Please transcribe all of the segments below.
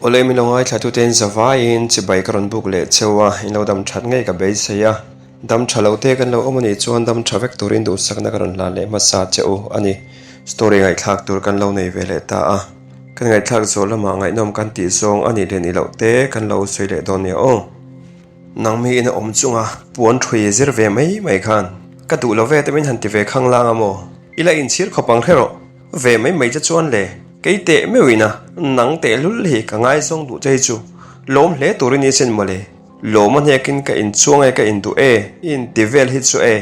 Awle min lo ngaithlatuten zavaiin chibai ka rawn buk leh cheu a, in lo dam that ngei ka beisei a. Dam tha lo te kan lo awm a nih chuan dam tha vek turin duhsakna ka rawn hlan leh hmasa che u a ni. Story ngaihthlak tur kan lo nei ve leh ta a. Kan ngaihthlak zawh lamah ngaihnawm kan tih zawng a nih leh nih loh te kan lo sawi leh dawn nia aw. Nangmi in a awm chunga puan thui zir ve mai mai khan ka duh lo ve te min han ti ve khang lang a maw? I la inchhir khawp ang hre rawh. Ve mai mai che chuan le, kei teh meuhin a, nang teh lul hi ka ngaizawng duh che hi chu lawm hle turin i sin mawle. Lawm a hnekin ka inchuang e ka induh e, i inti vel hi chu e,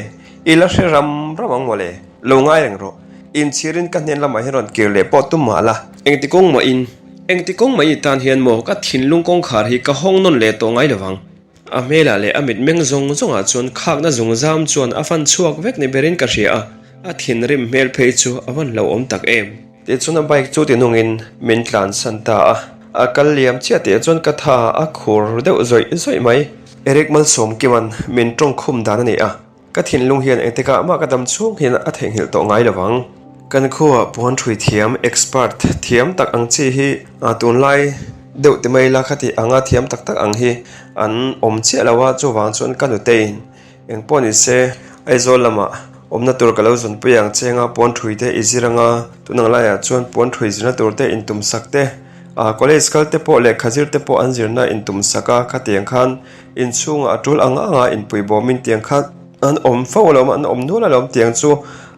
i la hre ram ram ang mawle, lo ngai reng rawh. Inchhirin ka hnen lamah hian rawn kir leh pawh tum mah la. Engti kawng mah in, engti kawng mai i tan hian maw ka thinlung kawngkhar hi ka hawng nawn leh tawh ngai lovang. A hmelah leh a mitmeng zawng zawngah chuan khakna zungzam chuan a fan chhuak vek ni berin ka hria a, a thinrim hmel phei chu a van hlauhawm tak em. Tichuan a bike chu tinungin min tlansan ta a, a kal liam chiah tih chuan ka tha a khur deuh zawih zawih mai. Eric Malsawmkima'n min tawngkhum dan a ni a. Ka thinlung hian engtikah mah ka dam chhung hian a theihnghilh tawh ngai lo vang. Kan khuaa puan ṭhui thiam, expert, thiam tak ang chi hi tunlai deuh ti mai ila khati anga thiam tak tak ang hi an awm chiah lo a, chuvang chuan ka nuteiin engpawh ni se Aizawl lamah awmna tur ka lo zawnpui ang chenga puan ṭhui te i zir anga tunang laiah chuan puan ṭhui zirna tur te intumsak te, college kal te pawh lehkha zir te pawh an zirna intumsak a khatiang khan Inchhungah a tul ang ang a, inpui bawmin tiang kha an awm fo alawm, an awm nual alawm tiang chu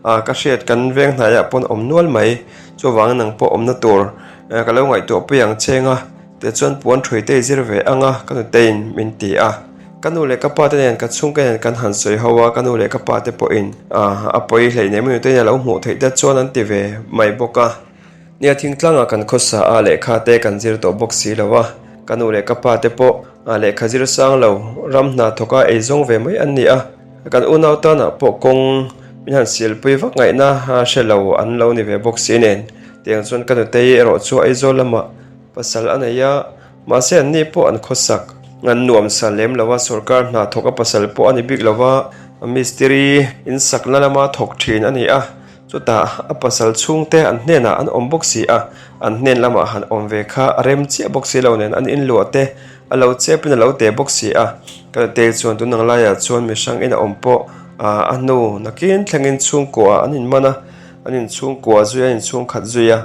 ah ka hriat kan veng hnaiah pawn awm nual mai. Chuvangin nang pawh awmna tur ka lo ngaihtuah pui ang cheng a, tichuan puan thui te i zir ve ang a, ka nuteiin min ti a. Ka nu leh ka pa te nen ka chhungte nen kan han sawi ho a, ka nu leh ka pa te pawhin ah a pawi hleinem a nuteiin a lo hmuh theih te chuan an ti ve mai bawk a. Nia thingtlangah kan khawsa a, lehkha te kan zir tawh bawk si lo a, ka nu leh ka pa te pawh lehkha zir sang lo, ram hna thawk a eizawng ve mai an ni a, kan unau tanah pawh kawng min han silpui vak ngaihna hre lo an lo ni ve bawk si nen. Tiang chuan ka nutei erawh chu Aizawl lamah pasal a nei a, mahse an ni pawh an khawsak an nuamsa lem lo a, sorkar hna thawk a pasal pawh a ni bik lo va, mistiri insakna lama thawk thin a ni a. Chutah a pasal chhungte an hnenah an awm bawk si a, an hnen lamah han awm ve kha a rem chiah bawk si lo nen an inluah te a lo chepin a lo te bawk si a. Ka nutei chuan tun ang laiah chuan mihrang in a awm pawh a hnu nakin thlengin chhungkuaah an inman a, an inchhungkua zui a, an inchhungkhat zui a,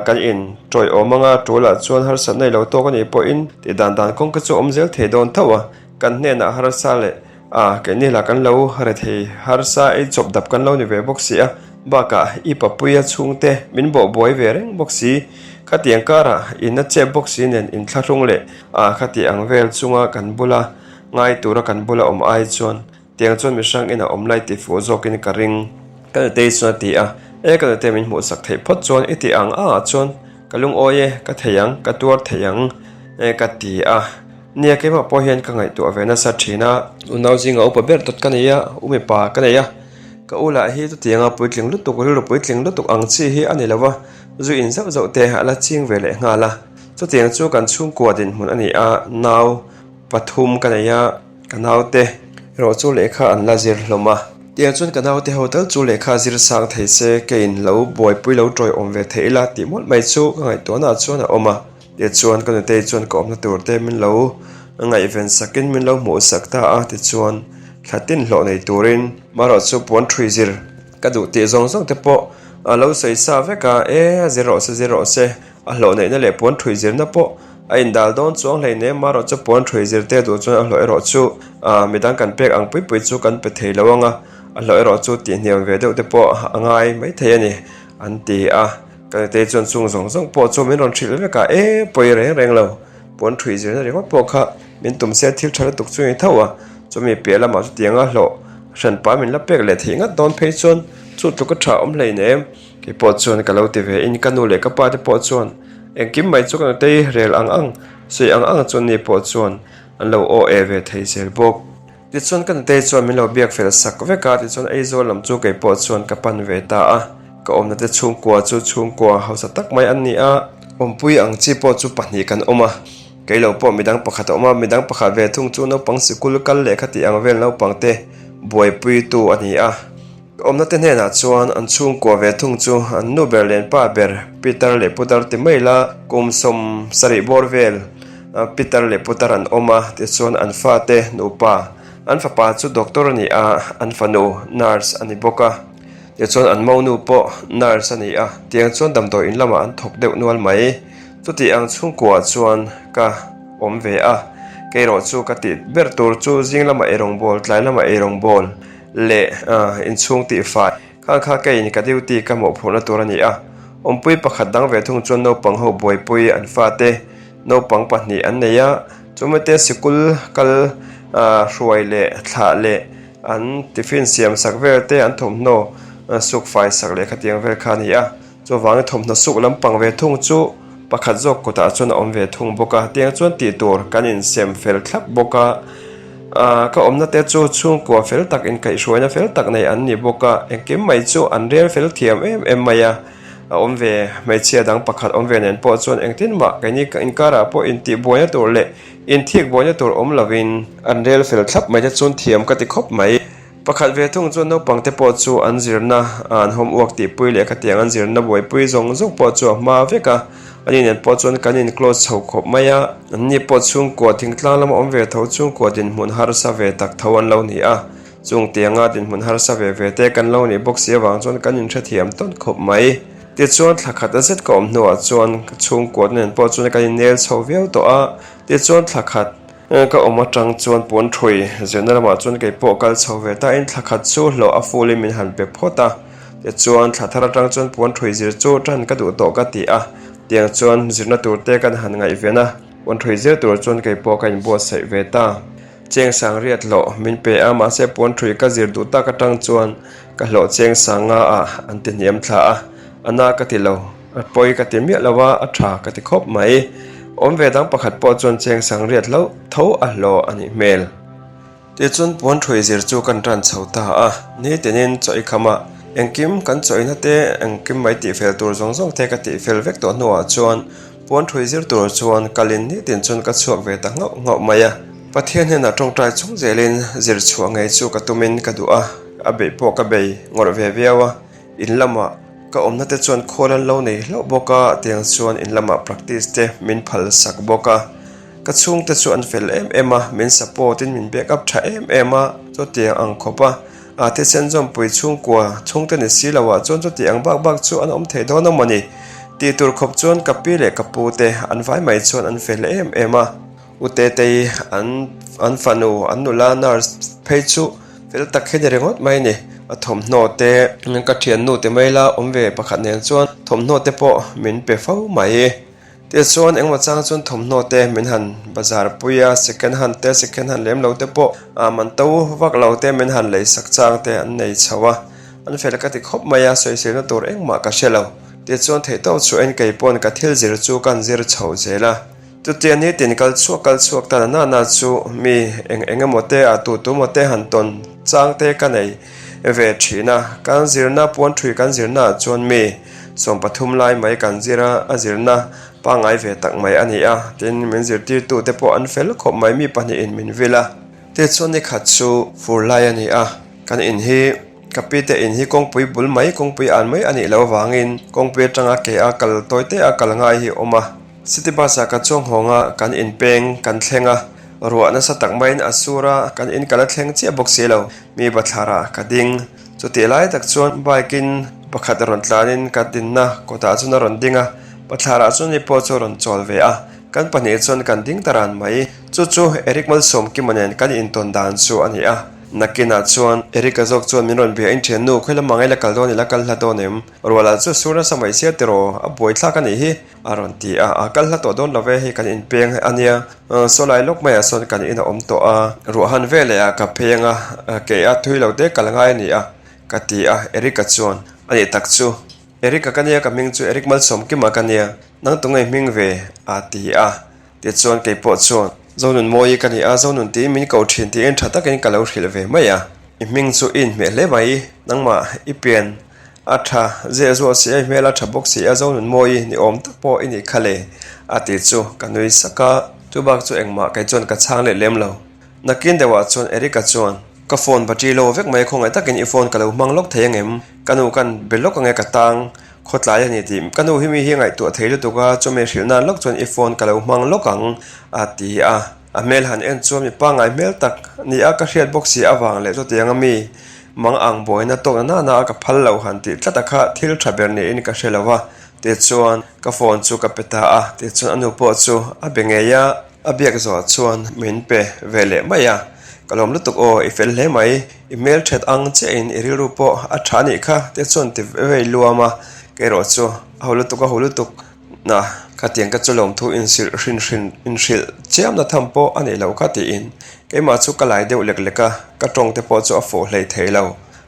kan in tawiawm anga tulah chuan harsatna i lo tawk a nih pawhin tih dan dan kawngka chu a awm zel thei dawn tho a, kan hnenah harsa leh A, keini lah kan lo rethei harsa ei chawp dap kan lo ni ve bawk si a, bakah i papuia chhungte min bawh buai ve reng bawk si, khatiang karah in a chep bawk si nen inthlahrung leh a khati ang vel chunga kan bula ngai tura kan bula awm ai chuan tiang chuan mihrang ina awm lai ti fuh zawkin ka ring. Ka nutei chuan a ti a, e ka nutei min hmuhsak theih phawt chuan i tih ang angah chuan ka lungawi e, ka thei ang, ka tuar thei ang e ka ti a. Nia keimah pawh hian ka ngaihtuah ve nasa thin a. Unau zinga upa ber dawt ka nei a, u mipa ka nei a. Ka u lah hi chutianga puitling lutuk, rilru puitling lutuk ang chi hi a ni lo va, zu in zauh zauh te a la ching ve leh nghal a. Chutiang chu kan chhungkua dinhmun a ni a, nau pathum ka nei a, ka naute erawh chu lehkha an la zir hlawm a. Tiang chuan ka naute ho tal chu lehkha zir sang thei se, keiin lo buaipui lo tawiawm ve thei ila tih mawlh mai chu ka ngaihtuahnaah chuan a awm a. Tichuan ka nutei chuan ka awmna tur te min lo ngaihven sakin min lo hmuh sak ta a, tichuan thla tin hlawh nei turin marawh chu puan thui zir ka duh tih zawng zawng te pawh a lo sawi sa vek a, e a zir rawh se zir rawh se, a hlawh neihna leh puan thui zirna pawh a indal dawn chuang hleinem marawh chu puan thui zir te duh chuan a hlawh erawh chu midang kan pek ang pui pui chu kan pe thei lo ang a, a hlawh erawh chu tihhniam ve deuh te pawh a ngai maithei a ni an ti a. Ka nutei chuan chung zawng zawng pawh chu min rawn hrilh vek a, e pawi reng reng lo, puan ṭhui zirna ringawt pawh kha min tum se thil ṭha lutuk chu ni tho a, chumi piah lamah chutianga hlawh hranpa min la pek leh theih ngat dawn phei chuan chu tluk a ṭha awm hleinem, kei pawh chuan ka lo ti ve in ka nu leh ka pa te pawh chuan engkim mai chu ka nutei rel ang ang sawi ang ang chuan ni pawh chuan an lo aw e ve thei zel bawk. Tichuan ka nutei chuan min lo biak fel sak vek a, tichuan Aizawl lam chu kei pawh chuan ka pan ve ta a. Ka awmna te chhungkua chu chhungkua hausa tak mai an ni a, awmpui ang chi pawh chu pahnih kan awm a, kei lo pawh midang pakhat a awm a, midang pakhat ve thung chu naupang sikul kal leh kha tih ang vel naupang te buaipuitu a ni a. Ka awmna te hnenah chuan an chhungkua ve thung chu an nu ber leh an pa ber Peter leh Putar ti mai la kum 70 bawr vel Peter leh Putar an awm a, tichuan an fate nupa an fapa chu doctor a ni a, an fanu nurse a ni bawk a, tichuan an monu pawh nurse a ni a, tiang chuan damdawi in lamah an thawk deuh nual mai. Chuti ang chhungkuaah chuan ka awm ve a, kei erawh chu ka tih ber tur chu zing lamah eirawngbawl, tlai lamah eirawngbawl leh inchhung tihfai khan kha keiin ka duty ka mawhphurhna tur a ni a. Awmpui pakhat dang ve thung chuan naupang ho buaipui an fate naupang pahnih an nei a, chumite sikul kal hruai leh thlah leh an tiffin siam sak vel te an thawmhnaw sukfai sak leh khatiang vel kha a ni a. Chuvangin thawmhnaw suk lampang ve thung chu pakhat zawk kutah chuan a awm ve thung bawk a, tiang chuan tih tur kan insem fel thlap bawk a. Aaa ka awmna te chu chhungkua fel tak inkaihhruaina fel tak nei an ni bawk a, engkim mai chu an rel fel thiam em em mai a. A awm ve hmeichhia dang pakhat awm ve nen pawh chuan engtin mah keini inkarah pawh intihbuaina tur leh inthikbuaina tur awm lovin an rel fel thlap mai te chuan thiam ka ti khawp mai. Pakhat ve thung chuan naupangte pawh chu an zirna an homework tihpui leh khatiang an zirna buaipui zawng zawng pawh chu a hma vek a, ani nen pawh chuan kan in close chho khawp mai a, anni pawh chhungkua thingtlang lama awm ve tho chhungkua dinhmun harsa ve tak tho an lo ni a, chung tianga dinhmun harsa ve ve te kan lo nih bawk si avang chuan kan inhrethiam tawn khawp mai. Tichuan thla khat a zet ka awm hnuah chuan ka chhungkua te nen pawh chuan kan innel chho viau tawh a, tichuan thla khat Ka awm atang chuan puan thui zirna lamah chuan kei pawh kal chho ve ta in thla khat chu hlawh a full in min han pe phawt a, tichuan thla thar atang chuan puan thui zir chu tan ka duh tawh ka ti a, tiang chuan zirna tur te kan han ngaihven a, puan thui zir tur chuan kei pawh ka inbuatsaih ve ta. Cheng sang riat hlawh min pe a, mahse puan thui ka zir duh tak atang chuan ka hlawh cheng sang nga ah an ti hniam thla a, a na ka ti lo. A pawi ka ti miah lo a, a tha ka ti khawp mai. Awm ve dang pakhat pawh chuan cheng sang riat hlauh tho a hlaw a nih hmel. Tichuan puan thui zir chu kan tan chho ta a, nitinin chaw i kham a, engkim kan chaw ina te engkim mai tihfel tur zawng zawng te ka tihfel vek tawh hnuah chuan puan thui zir tur chuan kalin nitin chuan ka chhuak ve ta nghauh nghauh mai a. Pathian hnenah tawngtai chung zelin zir chhuah ngei chu ka tumin ka duh a, a beih pawh ka bei ngawrh ve viau a. In lamah ka awmna te chuan khawl an lo nei hlauh bawk a, tiang chuan in lamah practice te min phal sak bawk a. Ka chhungte chu an fel em em a, min support in min back up tha em em a, chutiang ang khawp a, a thisen zawmpui chhungkua chhungte ni si lo ah chuan chutiang bak bak chu an awm thei dawn a mawni tih tur khawp chuan ka pi leh ka pu te an vai mai chuan an fel em em a. U Tetei an an fanu an nula nurse phei chu fel tak hi ni ringawt mai a ni. A thawmhnaw te ka thiannu ti mai la awm ve pakhat nen chuan thawmhnaw te pawh min pe fo mai. Tichuan engmaw chang chuan thawmhnaw te min han bazar pui a, second hand te second hand lem lo te pawh ah man to vak lo te min han lei sak chang te an nei chho a. An fel ka ti khawp mai a, sawiselna tur engmah ka hre lo. Tichuan theihtawp chhuahin keipawn ka thil zir chu ka han zir chho zel a. Chutia nitin kal chhuak kal chhuak ta na na chu mi eng eng emaw te a tu tu maw te han tawn chang te ka nei ve thin a. Kan zirna puan thui kan zirna ah chuan mi 13 lai mai kan zir a, a zirna pangngai ve tak mai a ni a. Tin, min zirtirtu te pawh an fel khawp mai mi pahnihin min vil a. Tichuan nikhat chu fur lai a ni a, kan in hi ka pi te in hi kawngpui bul mai kawngpui an mai a nih loh avangin kawngpui atanga ke a kal tawi te a kal ngai hi a awm a. City bus ah ka chuang hawng a, kan inpeng kan thleng a, ruah nasa tak maiin a sur a, kan in ka la thleng chiah bawk si lo, mi bathlar ah ka ding. Chutih lai tak chuan bike in pakhat a rawn tlanin ka dinna kawtah chuan a rawn ding a, bathlar ah chuan mi pawh chu a rawn chawl ve a, kan pahnih chuan kan ding ta ran mai. Chu chu Eric Malsawmkima nen kan intawn dan chu a ni a, nakinah chuan Eric-a zawk chuan min rawn bia in thiannu khawilam ang ila kal dawn ila kal hla dawn em? Ruahlah chu sur nasa mai sia tiraw, a buaithlak a nih hi. A rawn ti a, a kal hla tawh dawn lo ve, hei kan inpeng a nia, saw lai lawk maiah sawn kan in a awm tawh a, ruahhan veleh ah ka phei anga, kei a thui lo te kal ngai a ni a, ka ti a, Eric-a chuan a nih tak chu, Eric-a ka nia ka hming chu Eric Malsawmkima ka nia, nang tunge hming ve? a ti a, tichuan kei pawh chuan Zonunmawii ka ni a, Zonun tiin min ko thin tiin tha takin ka lo hrilh ve mai a, i hming chu i inhmeh hle mai, nangmah i pian A tha, zeh zuah si a, i hmel a tha bawk si a, Zonunmawii ni awm tak pawh i nih kha le, a ti chu ka nui sak a, chu bak chu engmah kei chuan ka chhang leh lem lo. Nakin deuhah chuan Eric-a chuan. Ka phone battery low vek mai a khawngaih takin i phone ka lo hmang lawk thei angem? Ka nu kan be lawk ange ka tang khawtlai a ni tih ka nu hi mi hi a ngaihtuah thei lutuk a, chumi hrilh nan lawk chuan i phone ka lo hmang lawk ang a ti a. A hmel han en chuan mi pangngai hmel tak ni a ka hriat bawk si avang leh chutiang a mi mang ang buaina tawk na nana a ka phal lo han tih tlat a kha thil tha ber niin ka hre lo a, tichuan ka phone chu ka pe ta a, tichuan a nu pawh chu a be ngei a. A biak zawh chuan min pe ve leh mai a, Ka lawm lutuk aw, i fel hle mai, i hmel that ang chiahin i rilru pawh a tha anih kha te chuan ti vei luam a, kei erawh chu a ho lutuk a ho lutuk na khatiang ka chu lawmthu inhrilh hrin hrin inhrilh chiamna tham pawh a nih loh kha tiin keimah chu ka lai deuh lek lek a, ka tawng te pawh chu a fuh hlei thei lo.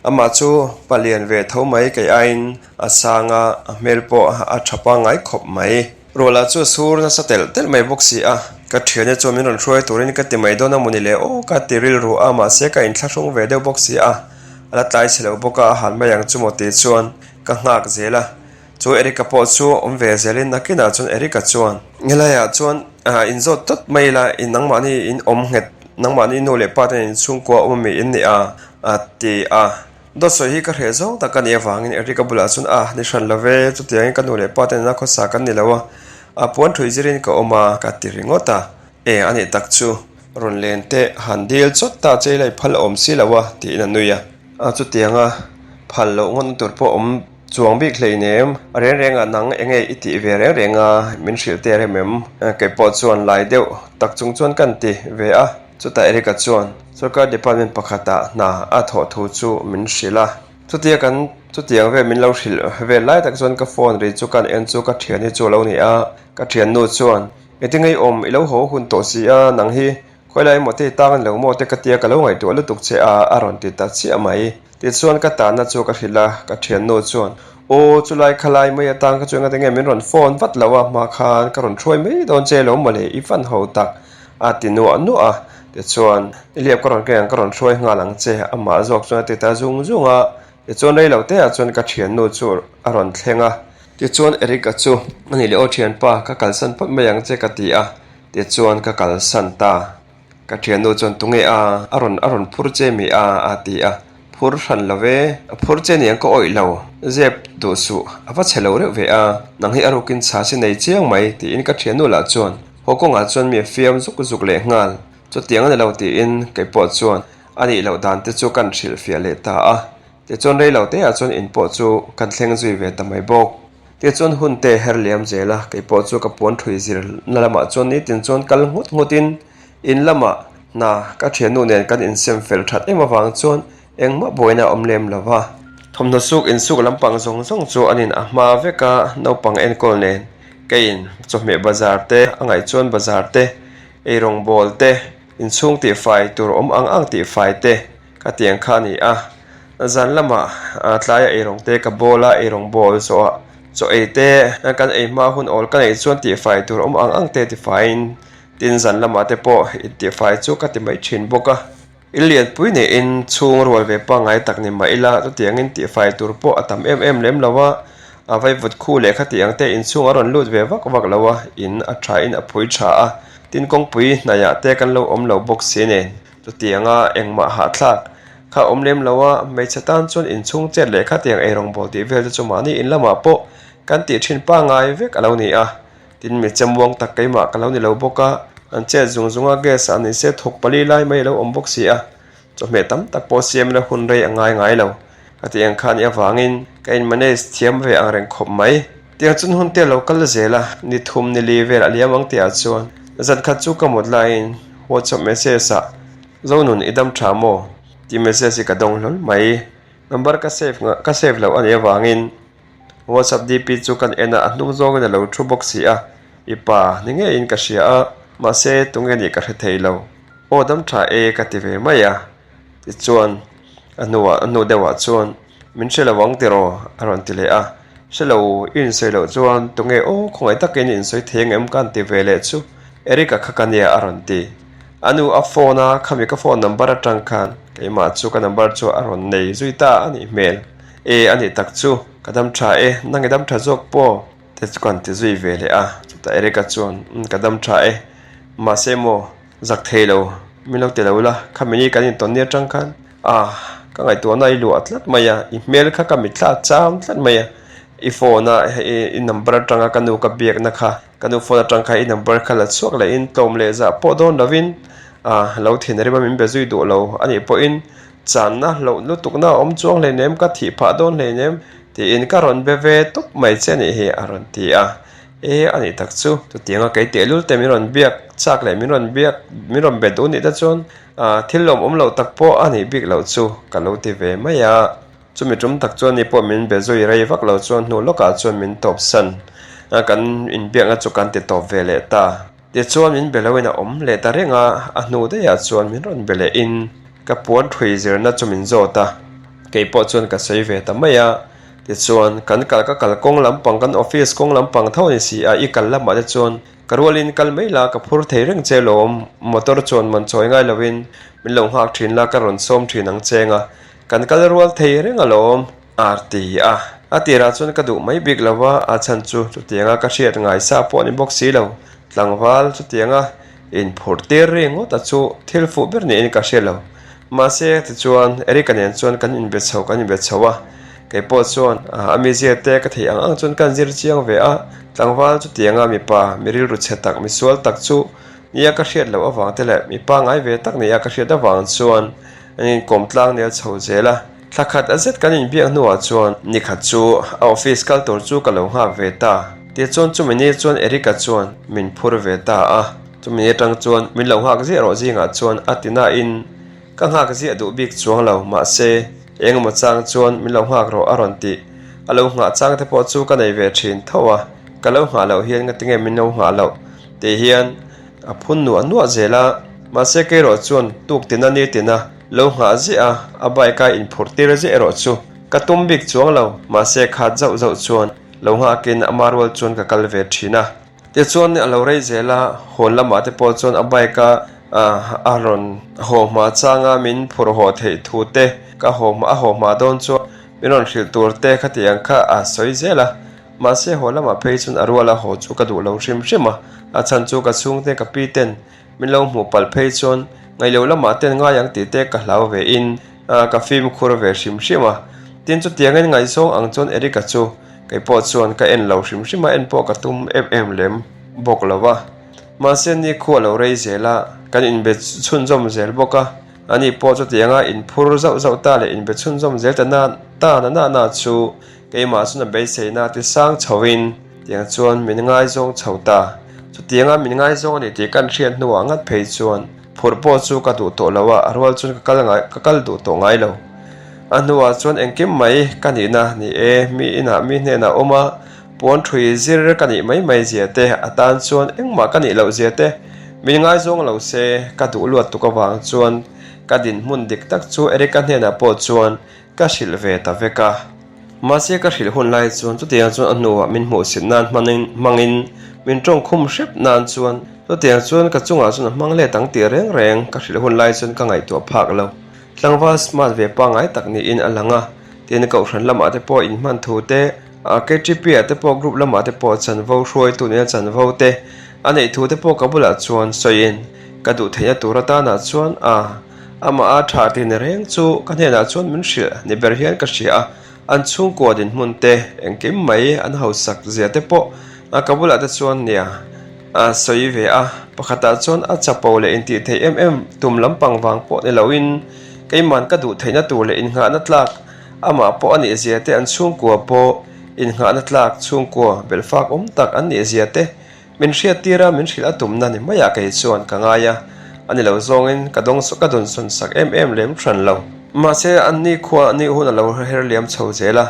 Amah chu palian ve tho mai kei aiin a sang a, a hmel pawh a tha pangngai khawp mai. Ruahlah chu a sur nasa telh telh mai bawk si a, ka thiante chuan min rawn hruai turin ka ti mai dawn a mawni le aw ka ti rilru a, mahse ka inthlahrung ve deuh bawk si a, a la tlai chhe lo bawk a, a han mai ang chu maw tih chuan ka nghak zel a, chu Eric-a pawh chu awm ve zelin nakinah chuan Eric-a chuan helaiah chuan inzawt tawt mai ila i nangmahni in awm nghet nangmahni nu leh pa ten inchhungkua awm ami in nih a a ti a. Dawt sawi hi ka hreh zawng tak a nih avangin Eric-a bulah chuan a ni hran lo ve, chutiangin ka nu leh pa ten a khawsa kan ni lo a, a puan thui zirin ka awm a, ka ti ringawt a. E, a nih tak chu, rawn len teh, han dil chawt ta che ila i phal awm si lo a, tiin a nui a. A, chutianga phal loh ngawtna tur pawh awm chuang bik hleinem, a reng rengah nang eng nge i tih ve reng reng a, min hrilh teh rem em? Keipawh chuan lai deuh tak chung chuan kan ti ve a. Chutah Eric-a chuan sorkar department pakhatah hna a thawh thu chu min hrilh a. Chutia kan chutiang vel min lo hrilh vel lai tak chuan ka phone ri chu kan en chu ka thian hi chu a lo ni a. Ka thiannu chuan, Engtin ngei awm i lo haw hun tawh si a, nang hi khawilai emaw te i tang a ni lo maw te ka tia ka lo ngaihtuah lutuk che a, a rawn ti ta chiah mai. Tichuan ka tanna chu ka hrilh a, ka thiannu chuan, Aw chulai khalai mai atang kha chu engati nge min rawn phone vat lo a, hma khan ka rawn hruai mai dawn che lo mawle i van ho tak. A ti nuah nuah a, tichuan, I hliap ka rawn keng ang, ka rawn hruai nghal ang che, amah zawk chuan a ti ta zung zung a. Tichuan rei lo teah chuan ka thiannu chu a rawn thleng a. Tichuan Eric-a chu, A nih leh aw thianpa, ka kalsan phawt mai ang che ka ti a, tichuan ka kalsan ta. Ka thiannu chuan tunge a, a rawn a rawn phur che mi a, a ti a. Phur hran lo ve, a phur che niang ka awih lo, zep duh suh, a va chhe lo reuh ve a, nang hi a rukin chha si nei chiang mai, tiin ka thiannu lah chuan haw kawngah chuan mi a fiam zuk zuk leh nghal. Chutiang a ni lo tiin kei pawh chuan a nih loh dan te chu kan hrilhfiah leh ta a, tichuan rei lo teah chuan in pawh chu kan thleng zui ve ta mai bawk. Tichuan hun te her liam zel a, kei pawh chu ka puan thui zir na lamah chuan nitin chuan kal nghut nghut in in lamah hna ka thiannu nen kan insem fel that em avang chuan engmah buaina a awm lem lo va. Thawmhnaw suk insuk lampang zawng zawng chu an in a hma vek a, naupang enkawl nen keiin chawhmeh bazar te, a ngaih chuan bazar te, eirawngbawl te, inchhung tihfai tur awm ang ang tihfai te ka tiang kha a ni a. Zan lamah tlaia eirawng te ka bawl a, eirawng bawl zawhah chaw ei te kan ei hma hun awl ka neih chuan tihfai tur awm ang ang te tifaiin tin zan lamah te pawh intihfai chu ka ti mai thin bawk a. I lianpui neihin chhung rual ve pangngai tak ni mah ila chutiangin tihfai tur pawh a tam em em lem lo a, a vaivut khu leh khati ang te inchhung a rawn lut ve vak vak lo a, in a thain a phui tha a, tin kawngpui hnaiah te kan lo awm lo bawk si nen. Chutianga engmah hahthlak kha awm lem lo a, hmeichhe tan chuan inchhung chet leh khatiang eirawngbawl tih vel te chu mahni in lamah pawh kan tih thin pangngai vek a lo ni a. Tin mi chemuang tak keimah ka lo ni lo bawk a, an chet zung zung a, gas ah nise thawk pali lai mai a lo awm bawk si a, chawhmeh tam tak pawh siam ila hun rei a ngai ngai lo. Ka tih ang kha nih avangin ka in manage thiam ve ang reng khawp mai. Tiang chun hun te a lo kal zel a, ni thum ni li vel a liam ang tihah chuan zan khat chu ka mut laiin WhatsApp message ah Zonun i dam tha maw? tih message hi ka dawng hlawl mai. Number ka save ka save loh a nih avangin WhatsApp DP chu kan en a, a hnung zawngin a lo thu bawk si a, i pa ni ngeiin ka hria a, mahse tunge nih ka hre thei lo. Aw dam tha e ka ti ve mai a. Tichuan, a hnuah a hnu deuhah chuan, Min hre lo ang tiraw? a rawn ti leh a. Hre lo, i insawi loh chuan tunge aw khawngaih takin i insawi thei ang em ka han ti ve leh chu Eric-a kha ka nia a rawn ti. A nu a phone a, khami ka phone number atang khan keimah chu ka number chu a rawn nei zui ta a nih hmel. E, a nih tak chu, ka dam tha e, nang i dam tha zawk pawh te chu ka han ti zui ve leh a. Chutah Eric-a chuan, Umm, ka dam tha e, mahse maw? Zak thei lo, min lo ti lo la, khami ni kan intawn ni atang khan A, ka ngaihtuahna i luah tlat mai a, i hmel kha ka mitthla a cham tlat mai a, i phone a i number atanga ka nu ka biakna kha, ka nu phone atang kha i number kha la chhuak lehin tlawm leh zah pawh dawn lovin a lo thin rem a min be zui duh lo a nih pawhin channa hlauh lutukna a awm chuang hleinem ka thih phah dawn hleinem tiin ka rawn be ve tawp mai che a nih hi a rawn ti a. E a nih tak chu, chutianga kei tehlul te min rawn biak chak leh min rawn biak min rawn be duh nih te chuan thil lawmawm loh tak pawh a nih bik loh chu ka lo ti ve mai a. Chumi tum tak chuan ni pawh min be zui rei vak lo chuan hnu lawkah chuan min tawp san a, kan inbiakna chu kan ti tawp ve leh ta. Tichuan min be loin a awm leh ta reng a, a hnu daihah chuan min rawn be lehin ka puan thui zirna chu min zawt a, kei pawh chuan ka sawi ve ta mai a. Tichuan, kan kal ka kal kawng lampang kan office kawng lampang tho a ni si a, i kal lamah te chuan ka rualin kal mai la, ka phur thei reng che lawm, motor chuan man chawi ngai lovin min lo nghak thin la, ka rawn sawm thin ang cheng a, kan kal rual thei reng alawm. A ti a, a tirah chuan ka duh mai bik lo va, a chhan chu chutianga ka hriat ngai sa pawh a ni bawk si lo, tlangval chutianga inphurh tir ri ngawt a chu thil fuh ber niin ka hria lo. Mahse tichuan Eric-a nen chuan kan inbe chho kan inbe chho a, kei pawh chuan a mizia te ka theih ang ang chuan ka zir chiang ve a, tlangval chutianga mipa mi rilru chhe tak mi sual tak chu nia ka hriat loh avang te leh mipa ngai ve tak nia ka hriat avang chuan an inkawm tlang nel chho zel a. Thla khat a zet kan inbiak hnuah chuan ni khat chu a office kal tur chu ka lo nghak ve ta. Tichuan chumi ni chuan Eric-a chuan min phur ve ta a. Chumi ni atang chuan min lo nghak ziah rawh zingah chuan a ti nain ka nghak ziah duh bik chuang lo mahse engemaw chang chuan min lo nghak rawh a rawn tih. A lo nghah chang te pawh chu ka nei ve thin tho a, ka lo nghah loh hian ngatinge min lo nghah loh tih hian a phun nuah nuah zel a. Mahse keirawh chuan tuk tina ni tina Lo nghah ziah a, a bike a inphurh tir ziah erawh chu ka tum bik chuang lo, mahse khat zauh zauh chuan lo nghakin ama rual chuan ka kal ve thin a. Tichuan a lo rei zel a, hawn lamah te pawh chuan a bike a a rawn haw hma changa min phurh haw theih thu te, ka haw hma a haw hma dawn chuan min rawn hrilh tur te khati ang kha a sawi zel a, mahse haw lamah phei chuan a ruala haw chu ka duh lo hrim hrim a, a chhan chu ka chhungte ka pi ten Min lo hmuh palh phei chuan ngaihloh lamah ten ngai ang tih te ka hlau ve in ka fimkhur ve hrim hrim a. Tin chutiangin ngaihzawng ang chuan Eric-a chu kei pawh chuan ka en lo hrim hrim a, en pawh ka tum em em lem bawk lo a. Mahse ni khu a lo rei zel a, kan inbe chhunzawm zel bawk a. Ani pawh chutianga inphur zauh zauh ta leh inbe chhunzawm zel ta na ta na na na chu Keimah chuan a beiseina ti sang chhoin tiang chuan min ngaizawng chho ta. Chutianga min ngaizawng a ni tih kan hriat hnuah ngat phei chuan phurh pawh chu ka duh tawh lo a, a rual chuan ka kal ngai ka kal duh tawh ngai lo. A hnuah chuan engkim mai ka nihna ni e, mi inah mi hnenah awm a, puan thui zir ka nih mai mai zia te, a tan chuan engmah ka nih loh zia te min ngaizawng lo se ka duh luat tuk avang chuan ka dinhmun dik tak chu Erica hnenah pawh chuan Ka hrilh ve ta vek a. Mahse ka hrilh hun lai chuan chutiang chuan a hnuah min hmuhsit nan hmanin hmangin min tawngkhum hrep nan chuan chutiang chuan ka chungah chuan a hmang let ang tih reng reng ka hrilh hun lai chuan ka ngaihtuah phak lo. Tlangval smart ve pangngai tak niin a lang a, tin kohhran lamah te pawh inhman thu te, KTP ah te pawh group lamah te pawh chanvo hruaitu nena chanvo te a neih thu te pawh ka bulah chuan sawiin ka duh theihna tur atanah chuan a Amah a tha tih ni reng chu ka hnenah chuan min hrilh ni ber hian ka hria a, an chhungkua dinhmun te engkim mai an hausak zia te pawh ka bulah te chuan nia a sawi ve a, pakhatah chuan a chapo leh intih theih em em tum lampang vang pawh ni loin keiman ka duh theihna tur leh innghahna tlak amah pawh a nih zia te an chhungkua pawh innghahna tlak chhungkua belhfak awm tak an nih zia te Min hriattir a, min hrilh a tumna ni maiah kei chuan ka ngai a, a ni lo zawngin ka dawng ka dawnsawn sak em em lem hran lo. Mahse, an ni khua ni hun a lo her liam chho zel a,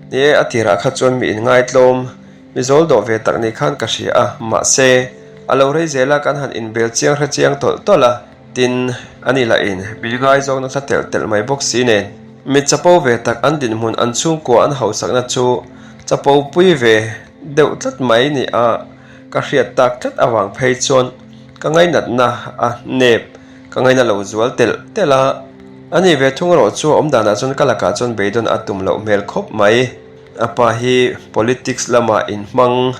ni e, a tirah kha chuan mi inngaitlawm, mi zawl dawh ve tak ni khan ka hria a, mahse, a lo rei zel a, kan han inbel chiang hre chiang tawlh tawlh a, tin, a ni lah in mi ngaizawng nasa telh telh mai bawk si nen. Mi chapo ve tak an dinhmun an chhungkua an hausakna chu chapo pui ve deuh tlat mai ni a, ka hriat tak tlat avang phei chuan ka ngainatna a nep, ka ngaina lo zual telh telh a. A ni ve thung erawh chu a awm danah chuan ka lakah chuan beidawn a tum loh hmel khawp mai. A pa hi politics lamah inhmang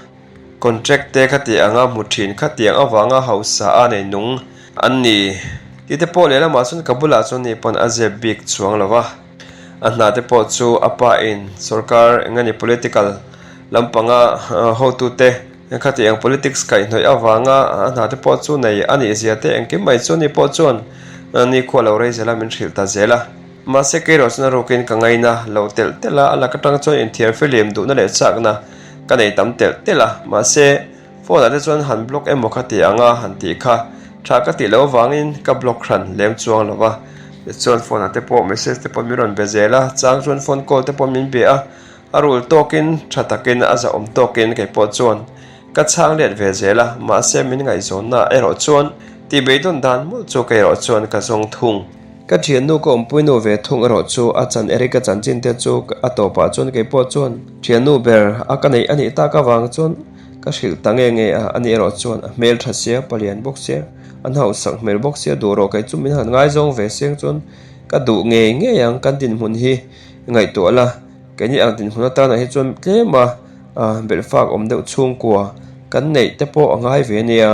contract te khati anga hmu thin khatiang avanga hausa a nei nung an ni. Tih te pawh lehlamah chuan ka bulah chuan ni pawn a zep bik chuang lo va. A hna te pawh chu a pa in sorkar eng nge ni political lampanga hotute khati ang politics kaihhnawih avanga a hna te pawh chu nei a nih zia te engkim mai chu ni pawh chuan nikhua lo rei zel a min hrilh ta zel a. Mahse kei erawh chuan a rukin ka ngaina lo telh telh a, a lak atang chuan inthiar fihlim duhna leh chakna ka nei tam telh telh a. Mahse Phone ah te chuan han block emaw ka ti ang a han tih kha tha ka tih loh avangin ka block hran lem chuang lo va. Tichuan phone ah te pawh message te pawh min rawn be zel a, chang chuan phone call te pawh min be a, a rul tawkin tha takin a zahawm tawkin kei pawh chuan ka chhang let ve zel a, mahse min ngaihzawnna erawh chuan tih beidawn dan mawlh chu kei erawh chuan ka zawng thung. Ka thiannu ka awmpuinu ve thung erawh chu a chan Eric-a chanchin te chu a tawpah chuan kei pawh chuan thiannu ber a ka neih a nih tak avang chuan Ka hrilh ta nge nge a, ani erawh chuan a hmel tha sia, palian bawk sia, a hnauhsak hmel bawk sia duh rawh kei chu min han ngaizawng ve seng chuan ka duh ngei ngei ang kan dinhmun hi ngaihtuah la, keini ang dinhmun atana hi chuan tlem a belh fak awm deuh chhungkua kan neih te pawh a ngai ve ania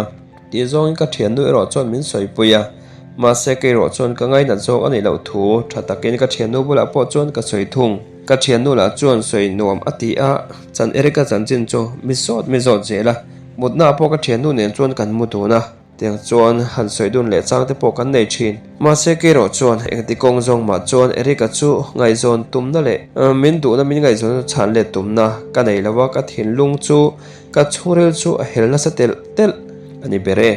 tih zawngin ka thiannu erawh chuan min sawipui a, mahse kei erawh chuan ka ngainat zawk a nih loh thu tha takin ka thiannu bulah pawh chuan ka sawi thung. Ka thiannu lah chuan sawi nuam a ti a, chan Eric-a chanchin chu mi zawt mi zawt zel a, mutnaah pawh ka thiannu nen chuan kan mu dun a, tiang chuan han sawi dun leh chang te pawh kan nei thin. Mahse kerawh chuan engti kawng zawng mah chuan Eric-a chu ngaihzawn tumna leh min duhna min ngaihzawn chu chhan let tumna ka nei lo a, ka thinlung chu ka chhungril chu a hel nasa telh telh a ni ber e.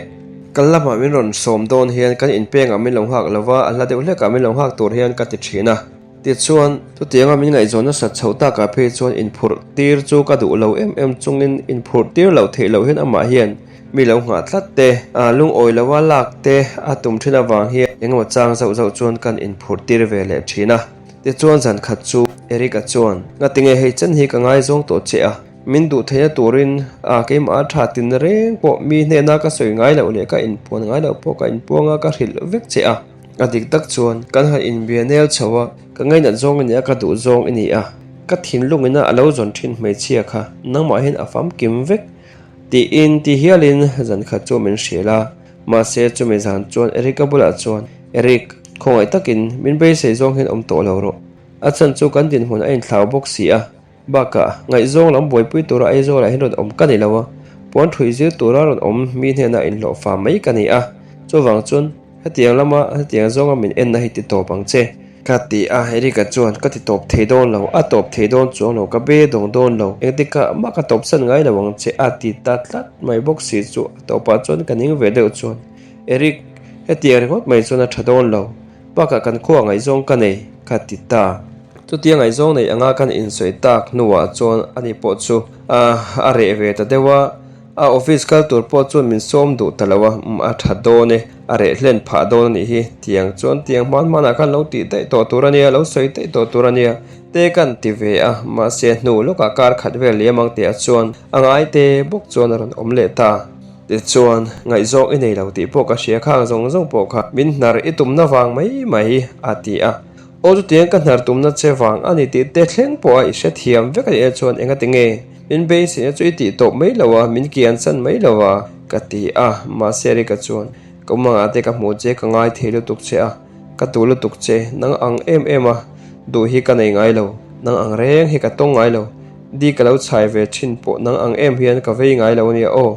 Kal lamah min rawn sawm dawn hian kan inpengah min lo nghak lo va, a hla deuh hlekah min lo nghak tur hian ka ti thin a. Tichuan, chutianga min ngaihzawn nasat chhoh takah phei chuan inphurh tir chu ka duh lo em em chungin inphurh tir loh theih loh hian amah hian mi lo nghah tlat te, a lungawi loa lak te a tum thin avang hian engemaw chang zauh zauh chuan kan inphurh tir ve leh thin a. Tichuan zan khat chu Eric-a chuan, Ngatinge hei chen hi ka ngaizawng tawh che a, min duh theihna turin a keimah a tha tin reng pawh mi hnena ka sawi ngai loh leh ka inpuan ngai loh pawh ka inpuang a ka hrilh vek che a. A dik tak chuan kan han inbia nel chho a, ka ngainat zawng i ni a, ka duh zawng i ni a, ka thinlung ina a lo zawn thin hmeichhia kha nangmah hian a famkim vek tiin ti hialin zan khat chu min hrilh a, mahse chumi zan chuan Eric-a bulah chuan, Eric, khawngaih takin min beisei zawng hian awm tawh lo rawh, a chhan chu kan dinhmun a inthlau bawk si a, Bakah, ngaihzawng lam buaipui tura Aizawlah hian rawn awm ka ni lo a, puan ṭhui zir tura rawn awm mi hnenah inhlawh fa mai ka ni a, chuvang chuan hetiang lama hetiang zawnga min enna hi ti tawp ang che. Ka ti a, Erika chuan ka ti tawp thei dawn lo, a tawp thei dawn chuang lo, ka be dawng dawn lo, engtikah mah ka tawpsan ngai lo ang che a ti ta tlat mai bawk si chu a tawpah chuan ka ning ve deuh chuan, Erik, hetiang ringawt mai chuan a ṭha dawn lo, Bakah kan khua ngaihzawng ka nei, ka ti ta. Chutia ngaihzawng nei anga kan insawi tak hnuah chuan ani pawh chu a reh ve ta deuh a, a office kal tur pawh chuan min sawm duh ta lo a, umm a tha dawn e, a reh hlen phah dawn a nih hi, tiang chuan tiang hman hmanah khan lo tih daih tawh tur a nia, lo sawi daih tawh tur a nia, te kan ti ve a, mahse hnu lawkah kar khat vel liam ang tihah chuan a ngaite bawk chuan a rawn awm leh ta. Tichuan, ngaihzawng i nei lo tih pawh ka hria khang zawng zawng pawh kha min hnar i tumna vang mai mai, a ti a. Aw chutiang ka hnar tumna che vang a ni tih te thleng pawh a i hrethiam vek a nih chuan engati nge min beiseina chu i tih tawp mai lo a, min kiansan mai lo a, ka ti a. Mahse Rika chuan, Ka umangah te ka hmuh che ka ngai thei lutuk che a, ka duh lutuk che, nang ang em em a duh hi ka nei ngai lo, nang ang reng hi ka tawng ngai lo. Di ka lo chhai ve thin pawh nang ang em hian ka vei ngai lo ania aw,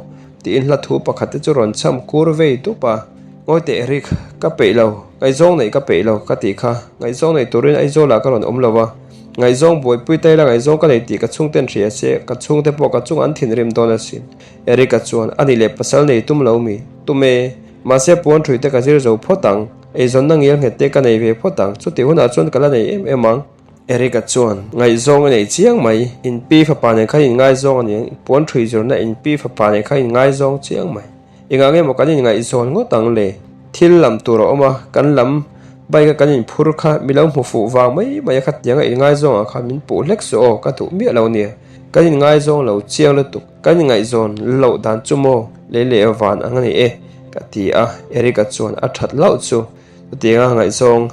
tiin hla thu pakhat te chu rawn cham kur vei dup a. Ngawi teh Eric, ka peih lo, ngaihzawng neih ka peih lo ka tih kha, ngaihzawng nei turin Aizawlah ka rawn awm lo a, ngaihzawng buaipui ta ila ngaihzawng ka nei tih ka chhungten hria se, ka chhungte pawh ka chung an thinrim dawn asin. Eric-a chuan, Ani leh pasal nei tum lo mi? Tum e, mahse puan ṭhui te ka zir zo phawt ang, eizawnna ngial nghet te ka nei ve phawt ang, chutih hunah chuan ka la nei em em ang. Eric-a chuan, Ngaihzawng i nei chiang mai, in pi fapa nen khan in ngaizawng a ni, puan ṭhui zirna in pi fapa nen khan in ngaizawng chiang mai. Engah nge maw kan in ngaihzawn ngawt ang le? Thil lam tur a awm a, kan lam bike a kan in phur kha mi lo hmu fuh vang mai mai a khatiang a in ngaizawng ah khan min puh hlek suh aw, ka duh miah lo nia. Kan in ngaizawng lo chiang lutuk, kan in ngaihzawn loh dan chu maw lei leh van ang a ni e, ka ti a, Eric-a chuan a that hlauh chu. Chutianga ngaihzawng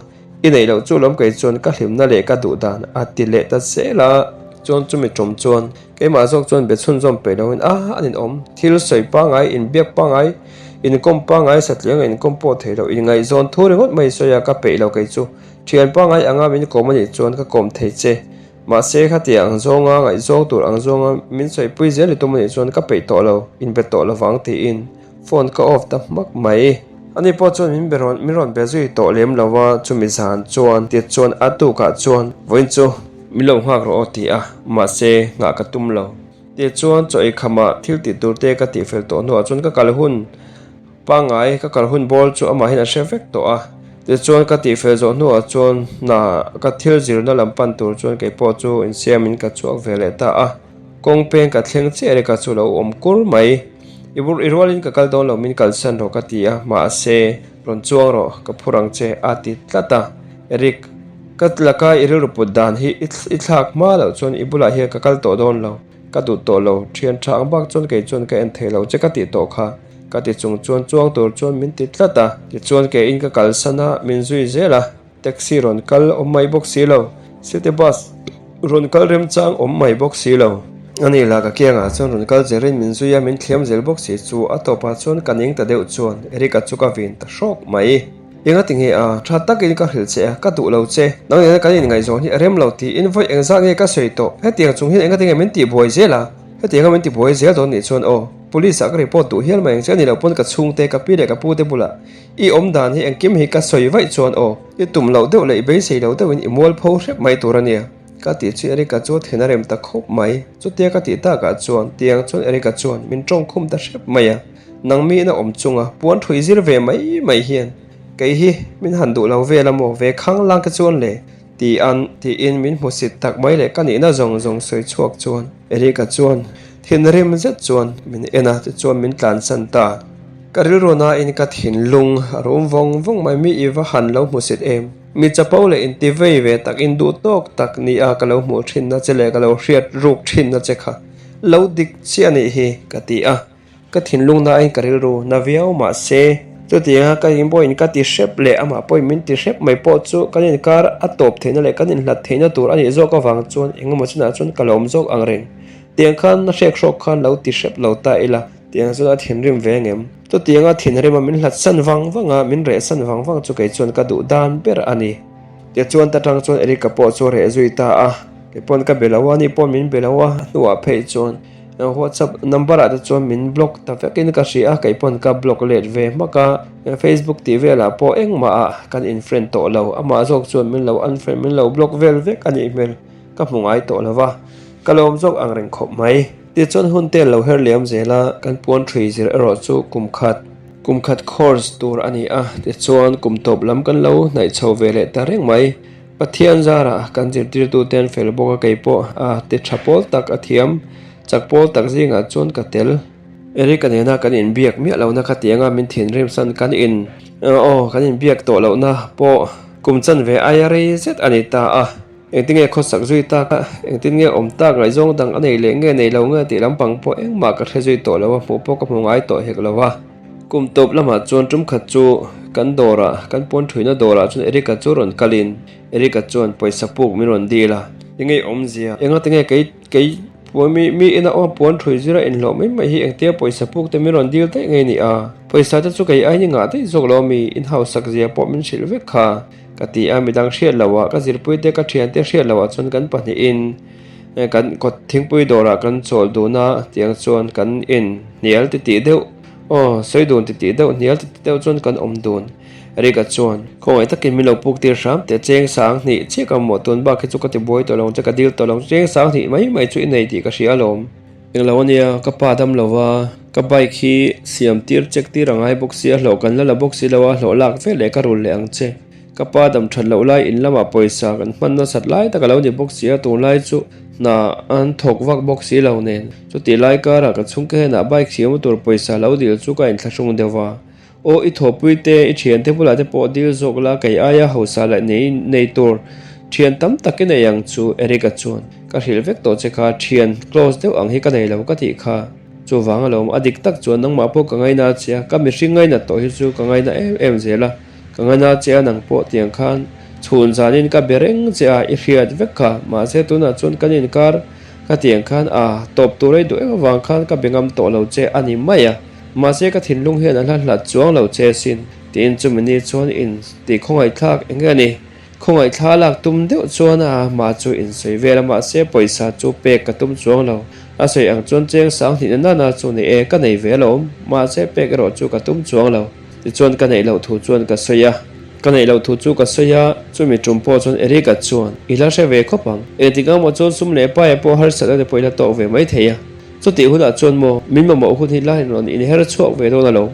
i neih loh chu lawm kei chuan ka hlimna leh ka duh dan a ti leh ta zel a. Chuan chumi tum chuan keimah zawk chuan be chhunzawm peih loin a an inawm thil sawi pangai inbiak pangai Inkawm pangngai satliang a inkawm pawh thei lo, inngaihzawn thu ringawt mai sawi a ka peih lo kei chu. Thian pangngai anga min kawm a nih chuan ka kawm thei che. Mahse khatiang ang zawnga ngaihzawng tur ang zawnga min sawipui zel i tum a nih chuan ka peih tawh lo, inbe tawh lovang tiin phone ka off ta hmak mai. Ani pawh chuan min be rawn min rawn be zui tawh lem lo a, chumi zan chuan ti chuan a tukah chuan vawiin chu min lo nghak rawh aw ti a, mahse nghah ka tum lo. Tichuan chaw ei khamah thil tih tur te ka tihfel tawh hnuah chuan ka kal hun pangngai ka kal hun ball chu amahin a hre vek tawh a. Tichuan ka tihfel zawh hnuah chuan hna ka thil zirna lam pan tur chuan keipawh chu insiamin ka chhuak ve leh ta a. Kawng peng ka thleng chiah reka chu lo awm kur mai. I bur i rualin ka kal dawn lo min kalsan rawh ka ti a, mahse rawn chuang rawh ka phur ang che a ti tlat a. Eric. Ka laka i rilru put dan hi i thlak hma loh chuan i bulah hian ka kal tawh dawn lo, ka duh tawh lo, thian tha ang bak chuan kei chuan ka en thei lo che ka tih tawh kha, ka ti chung chuan chuang tur chuan min ti tlat a, tichuan ke in ka kalsan a, min zui zel a, taxi rawn kal awm mai bawk si lo, city bus rawn kal remchang awm mai bawk si lo. Ani lah ka kiangah chuan rawn kal zelin min zui a, min thliam zel bawk si chu a tawpah chuan ka ning ta deuh chuan Eric-a chu ka vin ta hrawk mai. Enga ti nge a, tha takin ka hrilh che a, ka duh lo che. Nang nena kan inngaihzawn hi a rem lo tiin vawi engzah nge ka sawi tawh? Hetiang chung hian enga ti nge min tihbuai zel a? Hetianga min tibuai zel dawn nih chuan aw, Police ah ka report duh hial mai ang che a ni lo pawn ka chhungte, ka pi leh ka pu te bulah i awm dan hi engkim hi ka sawi vaih chuan aw, i tum loh deuh leh i beisei lo deuhin i mualpho hrep mai tur a nia. Ka tih chu Erica chu a then a rem ta khawp mai. Chutia ka tih takah chuan tiang chuan Erica chuan min tawngkhum ta hrep mai a. Nang mi ina awm chunga puan thui zir ve mai mai hian kei hi min han duh lo vel a maw ve khang lang te chuan le ti an tiin min hmusit tak mai leh ka nihna zawng zawng sawi chhuak chuan Erica chuan thinrim zet chuan min en a tichuan min tlansan ta. Ka rilru nain ka thinlung a rum vawng vawng mai mi i va han lo hmusit em? Mi chapo leh inti vei ve tak induh tawk tak nia ka lo hmuh thinna che leh ka lo hriat ruk thinna che kha lo dik chiah anih hi ka ti a. Ka thinlung nain ka rilru na viau mah se, chutianga ka inpawhin ka ti hrep leh amah pawhin min ti hrep mai pawh chu kan inkar a tawp theihna leh kan inhlat theihna tur a nih zawk avang chuan engemaw chinah chuan ka lawm zawk ang reng. Tiang khan na hrek hrawk khan lo ti hrep lo ta ila, tiang chuan a thinrim ve ngem. Chutianga thinrima min hlat san vang vang a, min reh san vang vang chu kei chuan ka duh dan ber a ni. Tichuan ta tang chuan Erica pawh chu a reh zui ta a, kei pawn ka be lo a, ani pawn min be lo a, a hnuah phei chuan WhatsApp number ah te chuan min block ta vekin ka hria a, kei pawn ka block let ve hmak a, Facebook tih velah pawh engmah ah kan in friend tawh lo, amah zawk chuan min lo unfriend min lo block vel vek a nih hmel ka hmu ngai tawh lo va, ka lawm zawk ang reng khawp mai. Tichuan hun te lo her liam zel a, kan puan thui zir erawh chu kum khat kum khat course tur a ni a, tichuan kum tawp lam kan lo hnaih chho ve leh ta reng mai. Pathian zarah kan zirtirtute an fel bawk a, kei pawh a ti tha pawl tak a thiam chak pawl tak zingah chuan ka tel. Eric-a nena kan inbiak miah lohna kha tianga min thinrim san kan in aw kan inbiak tawh lohna pawh kum chanve aia rei zet a ni ta a, engtin nge khawsak zui tak a, engtin nge awm tak ngaihzawng dang a nei leh nge nei lo nge tih lampang pawh engmah ka hre zui tawh lo a, hmuh pawh ka hmu ngai tawh hek lo a. Kum tawp lamah chuan tum khat chu kan dawrah, kan pawn thuina dawrah chuan Eric-a chu rawn kalin Eric-a chuan pawisa puk min rawn dil a. Enge awmzia? Enga tinge kei kei puan mi mi ina awm puan thui zira inhlawh mai mai hi engtia pawisa puk te min rawn dil daih nge ni a? Pawisa te chu kei aini ngah daih zawk lo mi inhausak zia pawh min hrilh vek kha ka ti a, midang hriat loh ah ka zirpui te ka thian te hriat loh ah chuan kan pahnihin kan kawt thingpui dawrah kan chawl dun a tiang chuan kan in hnial titih deuh. Aw, sawi dun titih deuh, hnial titih deuh chuan kan awm dun. Eric-a chuan, Khawngaih takin min lo puk tir hram teh, cheng sang hnih chiah ka mamawh tun bak hi chu ka ti buai tawh lo che, ka dil tawh lo, cheng sang hnih mai mai chu i nei tih ka hria alawm. Englo ania, ka pa dam lo va, ka bike hi siam tir check tir a ngai bawk si a, hlawh kan la la bawk si lo a, hlawh lak vel leh ka rul leh ang che. Ka pa dam that loh lai in lamah pawisa kan hman nasat lai tak a lo ni bawk si a, tunlai chu hna an thawk vak bawk si lo nen. Chutih lai karah ka chhungte henah bike siam tur pawisa lo dil chu ka inthlahrung deuh va. Aw i thawhpui te, i thiante bulah te pawh dil zawk la, kei aia hausa leh nei nei tur thian tam tak i nei ang chu Eric-a chuan ka hrilh vek tawh che kha, thian close deuh ang hi ka nei lo ka tih kha. Chuvang alawm a dik tak chuan nangmah pawh ka ngaina che a, ka mihring ngainat tawh hi chu ka ngaina em em zel a. Ka ngaina che a nang pawh tiang khan chhun zanin ka be reng che a i hriat vek kha mahse tunah chuan kan inkar ka tiang khan a tawp tur ei duh em avang khan ka be ngam tawh lo che a ni mai a. Mahse ka thinlung hian a hla hlat chuang lo che sin, tiin chumi ni chuan in ti khawngaihthlak eng nge a ni? Khawngaihthla lak tum deuh chuan a mah chu in sawi vel a, mahse pawisa chu pek ka tum chuang lo. A sawi ang chuan cheng sang hnih na nana chu ni e, ka nei ve alawm, mahse pek erawh chu ka tum chuang lo. Tichuan ka neih loh thu chuan ka sawi a, ka neih loh thu chu ka sawi a, chumi tum pawh chuan Eric-a chuan, I la hre ve khawp ang, engtik ang maw chuan sum leh paia pawh harsatna te pawh i la tawk ve mai thei a, chutih hunah chuan maw min mamawh hun hi la rawn inher chhuak ve dawn alawm.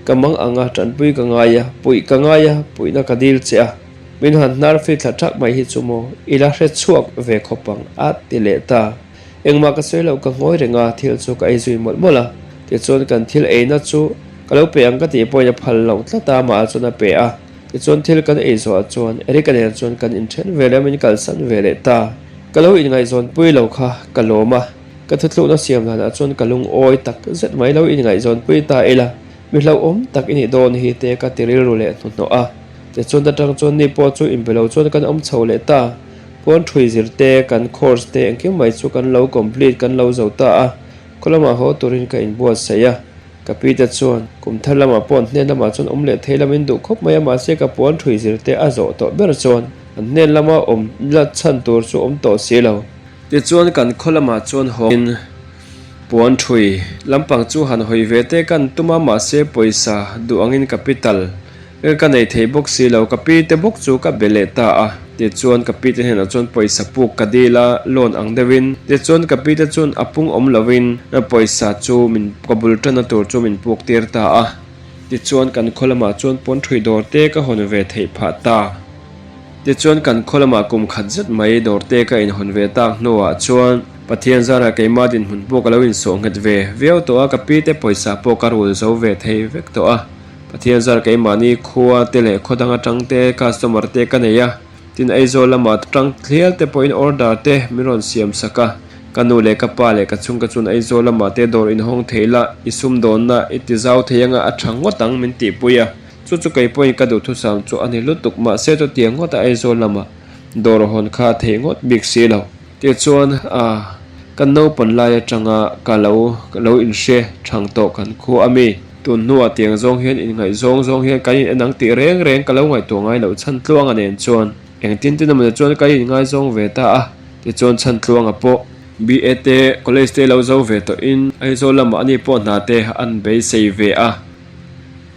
Ka mang ang a, tanpui ka ngai a, puih ka ngai a, puihna ka dil che a, min han hnar fi thla thak mai hi chu maw i la hre chhuak ve khawp ang a ti leh ta. Engmah ka sawi loh ka ngawi reng a, thil chu ka ei zui mawlh mawlh a, tichuan kan thil eina chu ka lo pe ang ka tih pawhin a phal lo tlat a, amah chuan a pe a, tichuan thil kan ei zawhah chuan Eric-a nen chuan kan inthen ve leh a, min kalsan ve leh ta. Ka lo inngaihzawn pui lo kha ka lawm a. Ka thuthlukna siam danah chuan ka lungawi tak zet mai lo inngaihzawn pui ta ila, mi hlauhawm tak i nih dawn hi te ka ti rilru leh hnuhnawh a. Tichuan atang chuan ni pawh chu inbe lo chuan kan awm chho leh ta. Puan ṭhui zir te, kan course te engkim mai chu kan lo complete kan lo zo ta a, khaw lamah haw turin ka inbuatsaih a. Ka pi te chuan kum thar lamah pawh an hnen lamah chuan awm leh thei lamin duh khawp mai a, mahse ka puan ṭhui zir te a zawh tawh ber chuan an hnen lama awm la chhan tur chu awm tawh si lo. Tichuan kan khaw lamah chuan hawngin puan ṭhui lampang chu han hawi ve te kan tum a, mahse pawisa duh angin capital ka nei thei bawk si lo, ka pi te bawk chu ka be leh ta a. Tichuan ka pi te hnenah chuan pawisa puk ka dil a, loan ang deuhin. Tichuan ka pi te chuan a pung awm lovin pawisa chu min ka bul tanna tur chu min puk tir ta a. Tichuan kan khaw lamah chuan puan ṭhui dawr te ka hawn ve theih phah ta. Tichuan kan khaw lamah kum khat zet mai dawrte ka inhawn ve tak hnuah chuan Pathian zarah keimah dinhmun pawh ka lo insawh nghet ve viau tawh a, ka pi te pawisa pawh ka rul zo ve thei vek tawh a. Pathian zar keimahni khua te leh khaw dang atang te customer te ka nei a, tin Aizawl lamah tang thlial te pawhin order te min rawn siam sak a. Ka nu leh ka pa leh ka chhungka chuan Aizawl lamah te dawr inhawng thei la, i sumdawnna i ti zau thei anga a tha ngawt ang min tihpui a. Chu chu kei pawhin ka duhthusam chu a ni lutuk, mahse chutiang ngawt a Aizawl lama dawr hawn kha a theih ngawt bik si lo. Tichuan a kan naupan lai atanga ka lo lo inhre thang tawh kan khu a mi. Tun hnuah tiang zawng hian inngaihzawng zawng hian kan in en ang tih reng reng ka lo ngaihtuah ngai loh Chhantluanga nen chuan engtin tin emaw chuan ka inngaizawng ve ta a. Tichuan Chhantluanga pawh BA te college te lo zo ve tawhin Aizawl lamah ani pawh hna te an beisei ve a.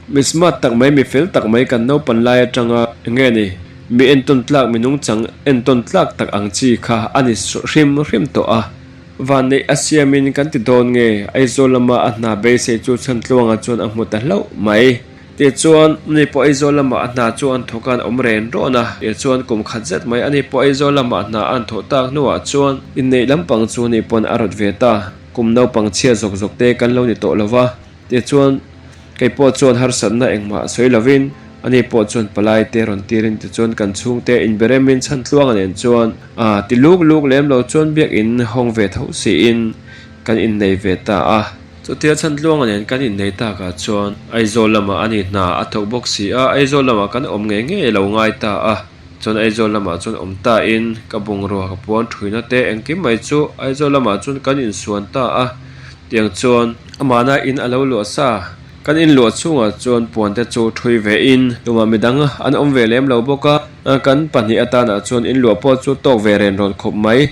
Mi smart tak mai, mi fel tak mai kan naupan lai atanga enge ni, mi entawn tlak, mi nungchang entawn tlak tak ang chi kha a ni hrim hrim tawh a. Vanneih a siamin kan ti dawn nge, Aizawl lama a hna beisei chu Chhantluanga chuan a hmu ta hlauh mai. Tichuan, ani pawh Aizawl lama a hna chu an thawk a an awm ren rawn a. Tichuan, kum khat zet mai ani pawh Aizawl lama a hna a an thawh tak hnuah chuan inneih lampang chu ni pawn a rawt ve ta. Kum naupang chhia zawk zawk te kan lo ni tawh lo va. Tichuan, kei pawh chuan harsatna engmah sawi lovin, ani pawh chuan palai te rawn tirin tichuan kan chhungte inberemin chhan tluanga nen chuan a ti luk luk lem lo chuan biakin hawng ve tho siin kan innei ve ta a. Chutia chhan tluanga nen kan innei takah chuan Aizawl lamah ani hna a thawk bawk si a, Aizawl lamah kan awm ngei ngei lo ngai ta a. Chuan Aizawl lamah chuan awm ta in ka bungrua ka puan thuina te engkim mai chu Aizawl lamah chuan kan insuan ta a. Tiang chuan amahna in a lo luah sa. Kan in luah chhungah chuan puan te chu thui ve in tumah midang an awm ve lem lo bawk a, kan pahnih atanah chuan in luah pawh chu tawk ve ren rawn khawp mai.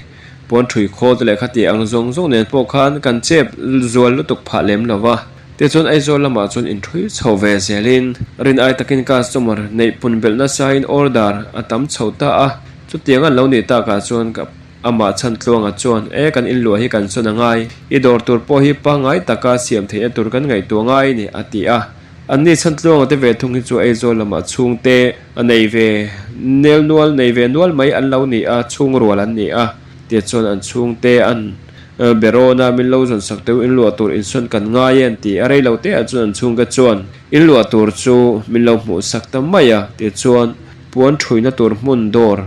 Puan thui khawl te leh khati ang zawng zawng nen pawh khan kan chep zual lutuk phah lem lo va. Tichuan Aizawl lamah chuan in thui chho ve zelin rin ai takin customer neih pun belh nasa in order a tam chho ta a, chutiang an lo nih takah chuan ka Amah chhan tluanga chuan, E, kan inluah hi kan sawn a ngai. I dawr tur pawh hi pangngai taka siam theihna tur kan ngaihtuah ngai ni, a ti a. Anni chhan tluanga te ve thung hi chu Aizawl lamah chhungte a nei ve nel nual, nei ve nual mai an lo ni a, chhung rual an ni a. Tichuan an chhungte an be rawn a, min lo zawn sak teuh inluah tur insawn kan ngai e an ti a. Rei lo te ah chuan an chhungte chuan inluah tur chu min lo hmuh sak ta mai a. Tichuan puan thuina tur hmun dawr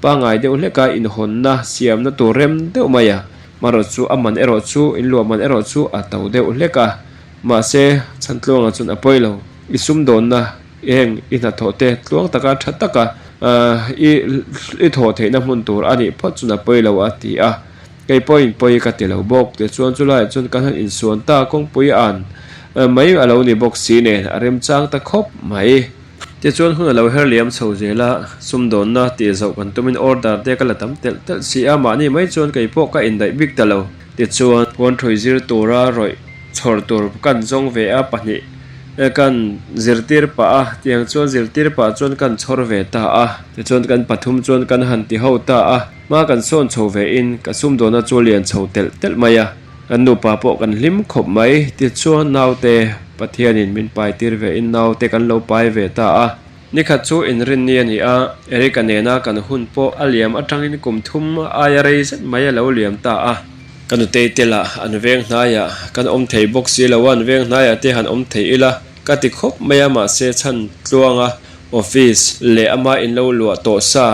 Pangai deuh hleka inhawnna siamna tur rem deuh mai a, marawh chu a man erawh chu inluah man erawh chu a to deuh hlek a. Mahse, Chhantluanga chuan a pawi lo. I sumdawnna heng i hnathawh te tluang taka tha taka i i thawh theihna hmun tur a nih phawt chuan a pawi lo a ti a. Kei pawhin pawi ka ti lo bawk. Tichuan chulaiah chuan kan han insuan ta kawngpui an. mai a lo ni bawk si nen a remchang ta khawp mai. Tichuan hun a lo her liam chho zel a, sumdawnna tih zoh kan tumin order te ka la tam telh telh si a, mahni mai chuan kei pawh ka indaih bik ta lo. Tichuan puanthui zir tura rawih chhawr tur kan zawng ve a, pahnih kan zirtir pah a, tiang chuan zirtir pah chuan kan chhawr ve ta a. Tichuan kan pathum chuan kan han ti ho ta a, hma kan sawn chho ve in ka sumdawnna chu lian chho telh telh mai a. Kan nupa pawh kan hlim khawp mai, tichuan naute Pathianin min pai tir ve in naute kan lo pai ve ta a. Nikhat chu inrinni a ni a, Eric-a nena kan hun pawh a liam atangin kum thum aia rei zet mai a lo liam ta a. Ka nutei te lah an veng hnaiah kan awm thei bawk si lo a, an veng hnaiah te han awm thei ila ka ti khawp mai a, mahse chhan tluanga Office leh ama in lo luah tawh sa,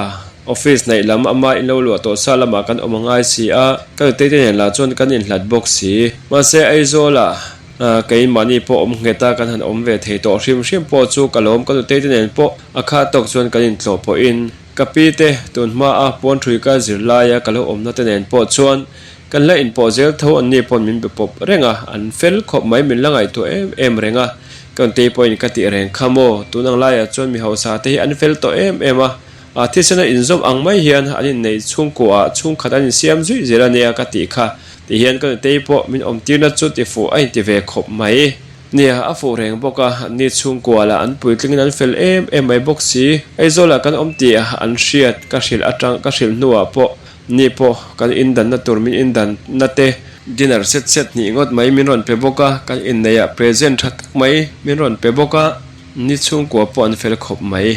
Office hnaih lam ama in lo luah tawh sa lamah kan awm a ngai si a, ka nutei te nen lah chuan kan inhlat bawk si. Mahse Aizawlah keimahni pawh awm nghet a kan han awm ve thei tawh hrim hrim pawh chu ka lawm, ka nutei te nen pawh a kha tawk chuan kan intlawh pawhin ka pi te tun hma a puanṭhui ka zir laia ka lo awmna te nen pawh chuan kan la inpawh zel tho anni pawn min be pawp reng a, an fel khawp mai min la ngaihtuah em em reng a. Kan tei pawhin ka tih reng kha maw? Tun ang laiah chuan mi hausa te hi an fel tawh em em a, a thisena inzawm ang mai hian an inneih chhungkuaah chhungkhat an insiam zuih zel a nia ka tih kha. Ti hian ka nutei pawh min awmtirna chu ti fuh a inti ve khawp mai. Nia, a fuh reng bawk a, anni chhungkua lah an puitlingin an fel em em mai bawk si. Aizawlah kan awm tih an hriat ka hrilh atang ka hrilh hnuah pawh Ni pawh kan indanna tur min indanna te dinner set set hnih ngawt mai min rawn pe bawk a, kan inneihah present tha tak mai min rawn pe bawk a, ni chhungkua pawh an fel khawp mai.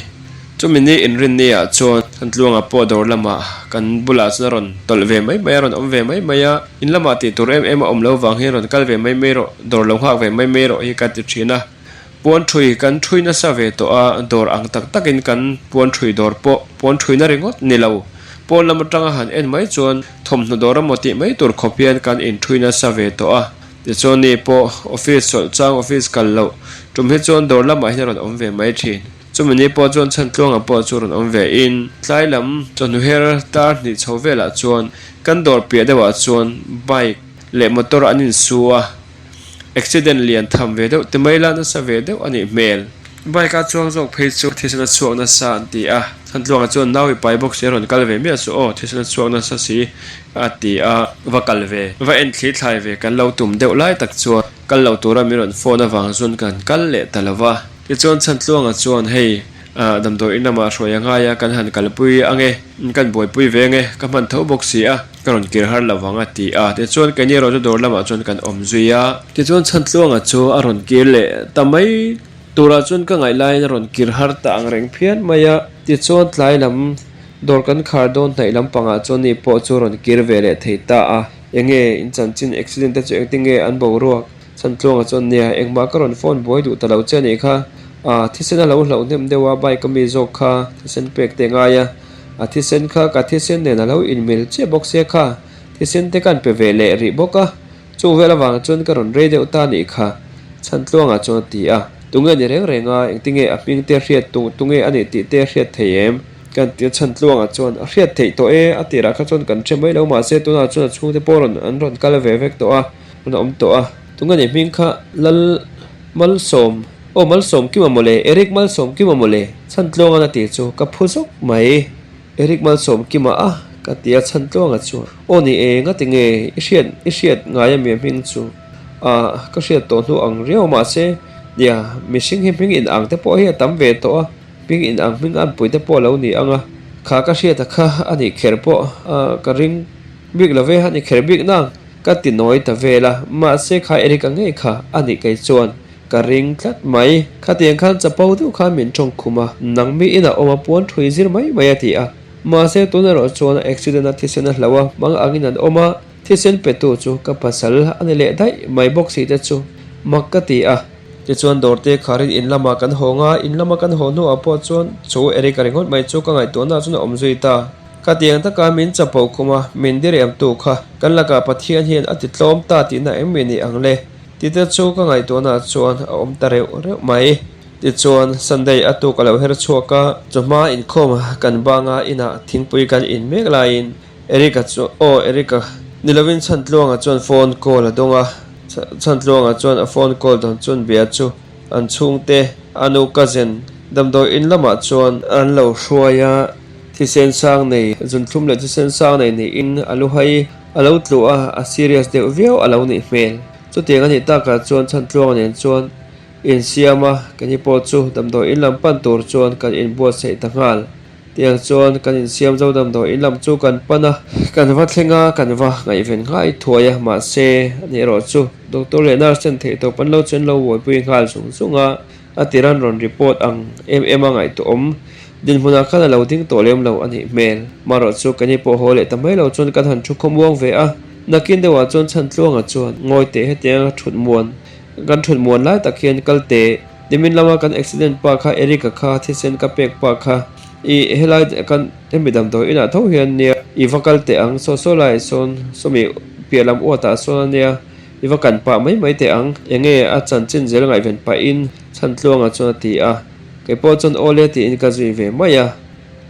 Chumi ni inrinni ah chuan Thantluanga pawh dawr lamah kan bulah chuan a rawn tawlh ve mai mai a, rawn awm ve mai mai a, in lamah tih tur em em a awm lo vang hian rawn kal ve mai mai rawh, dawr lo nghak ve mai mai rawh hi ka ti thin a. Puan ṭhui kan ṭhui nasa ve tawh a, dawr ang tak takin kan puan ṭhui dawr pawh puan ṭhuina ringawt ni lo. Pawn lam aṭanga han en mai chuan thawmhnaw dawr emaw tih mai tur khawp hian kan inṭhui nasa ve tawh a. Tichuan ni pawh office chawlh chang office kal loh ṭum hi chuan dawr lamah hian a rawn awm ve mai ṭhin. Chumi ni pawh chuan Chhantluanga pawh chu rawn awm ve in tlai lam chawhnu her tar hnih chho velah chuan kan dawr piah deuhah chuan bike leh motor an insu a. Accident lian tham ve deuh ti mai la nasa ve deuh a nih hmel. Bike a chuang zawk phei chu thisen a chhuak nasa an ti a, Thantluanga chuan nau i pai bawk si a rawn kal ve miah chu aw thisen a chhuak nasa si a ti a, va kal ve, va en thli thlai ve kan lo tum deuh lai tak chuan kal loh tura min rawn phone avang chuan kan kal leh ta lo va. Tichuan Chhantluanga chuan hei damdawi in lamah hruai a ngai a, kan han kalpui ange, kan buaipui ve ange, ka hman tho bawk si a, ka rawn kir har lo vang a ti a. Tichuan keini erawh chu dawr lamah chuan kan awm zui a. Tichuan Chhantluanga chu a rawn kir leh ta mai turah chuan ka ngaih laiin a rawn kir har ta ang reng phian mai a. Tichuan tlai lam dawr kan khar dawn hnaih lampangah chuan ni pawh chu a rawn kir ve leh thei ta a. Enge in chanchin accident te chu engtin nge an boruak? Chhantluanga chuan, Nia, engmah ka rawn phone buai duh ta lo che a nih kha. A thisen a lo hlauh hnem deuh a, bike a mi zawk kha thisen pek te ngai a. A thisen kha ka thisen nen a lo inmil chiah bawk sia kha. Thisen te kan pe ve leh rih bawk a. Chung vel avang chuan ka rawn rei deuh ta a nih kha. Chhantluanga chuan a ti a. Tunge ni reng reng a, engtinge a hming te hriat tung tunge a nih tih te hriat thei em? Kan ti a, Chhantluanga chuan a hriat theih tawh e, a tirah kha chuan kan hre mai lo mahse tunah chuan a chhungte pawh rawn an rawn kal ve vek tawh a. An awm tawh a, tunge nih hming kha Lal Malsawm, aw Malsawm Kima mawle, Eric Malsawm Kima mawle, Chhantluanga'n a tih chu ka phu zawk mai. Eric Malsawm Kima a ka ti a Chhantluanga chu, aw ni e, ngati nge i hriat i hriat ngai ami a hming chu? Ah, ka hriat tawh hnu ang riau mahse, nia, mihring hi hming inang te pawh hi a tam ve tawh a, hming inang hming an pui te pawh a lo ni ang a, kha ka hriat a kha a nih kher pawh ka ring bik lo ve, a ni kher bik nang. Ka ti nawi ta vel a, mahse kha Eric-a ngei kha a nih kei chuan ka ring tlat mai. Khatiang khan chapo deuh khan min tawng khum a, nang mi inah awm a puan thui zir mai mai a ti a. Mahse tun erawh chuan a accident a thisen a hloh a, hmang angin an awm a, thisen petu chu ka pasal a ni leh daih mai bawk si te chu mak ka ti a. Tichuan dawrte kharin in lamah kan hawng a, in lama kan haw hnuah pawh chuan chu Eric-a ringawt mai chu ka ngaihtuahna chuan a awm zui ta. Khatiang taka min chapo khum a, min diriamtu kha kan lakah Pathian hian a ti tlawm ta tihna em mi ni ang le? Tite chu ka ngaihtuahnaah chuan a awm ta reuh reuh mai. Tichuan, Sunday a tuk a lo her chhuak a, chawhma inkhawm kan banga inah thingpui kan in mek laiin Eric-a chu, aw Eric-a, ni lovin Chhantluanga chuan phone call a dawng a. Chhantluanga chuan a phone call dan chuan bia chu an chhungte a nu cousin damdawi in lamah chuan an lo hruai a, thisen sang nei zunthlum leh thisen sang nei niin a lu hai a lo tlu a, a serious deuh viau a lo nih hmel. Chutiang a nih takah chuan Chhantluanga nen chuan insiam a, keini pawh chu damdawi in lam pan tur chuan kan inbuatsaih ta nghal. Tiang chuan kan insiam zo damdawi in lam chu kan pan a, kan va thleng a, kan va ngaihven nghai thuai a, mahse ani erawh chu doctor leh nurse ten theihtawp an lo chu an lo buaipui nghal zung zung a, a tiran rawn report ang em em a ngaihtuahawm dinhmunah khan a lo ding tawh lem lo a nih hmel. Marawh chu keini pawh haw leh ta mai lo chuan kan han thu khawmuang ve a, nakin deuhah chuan Chhantluanga chuan ngawi teh hetianga thut muan kan thut muan lai tak hian kal teh. Nimin lama kan accident pa kha Eric-a kha thisen ka pek pa kha i helai kan hemi damdawi inah tho hian nia i va kal teh ang saw saw laiah sawn sawmi piah lam uatah sawn a nia i va kan pah mai mai teh ang enge a chanchin zel ngaihven pahin Chhantluanga chuan a ti a keipawh chuan aw le tiin ka zui ve mai a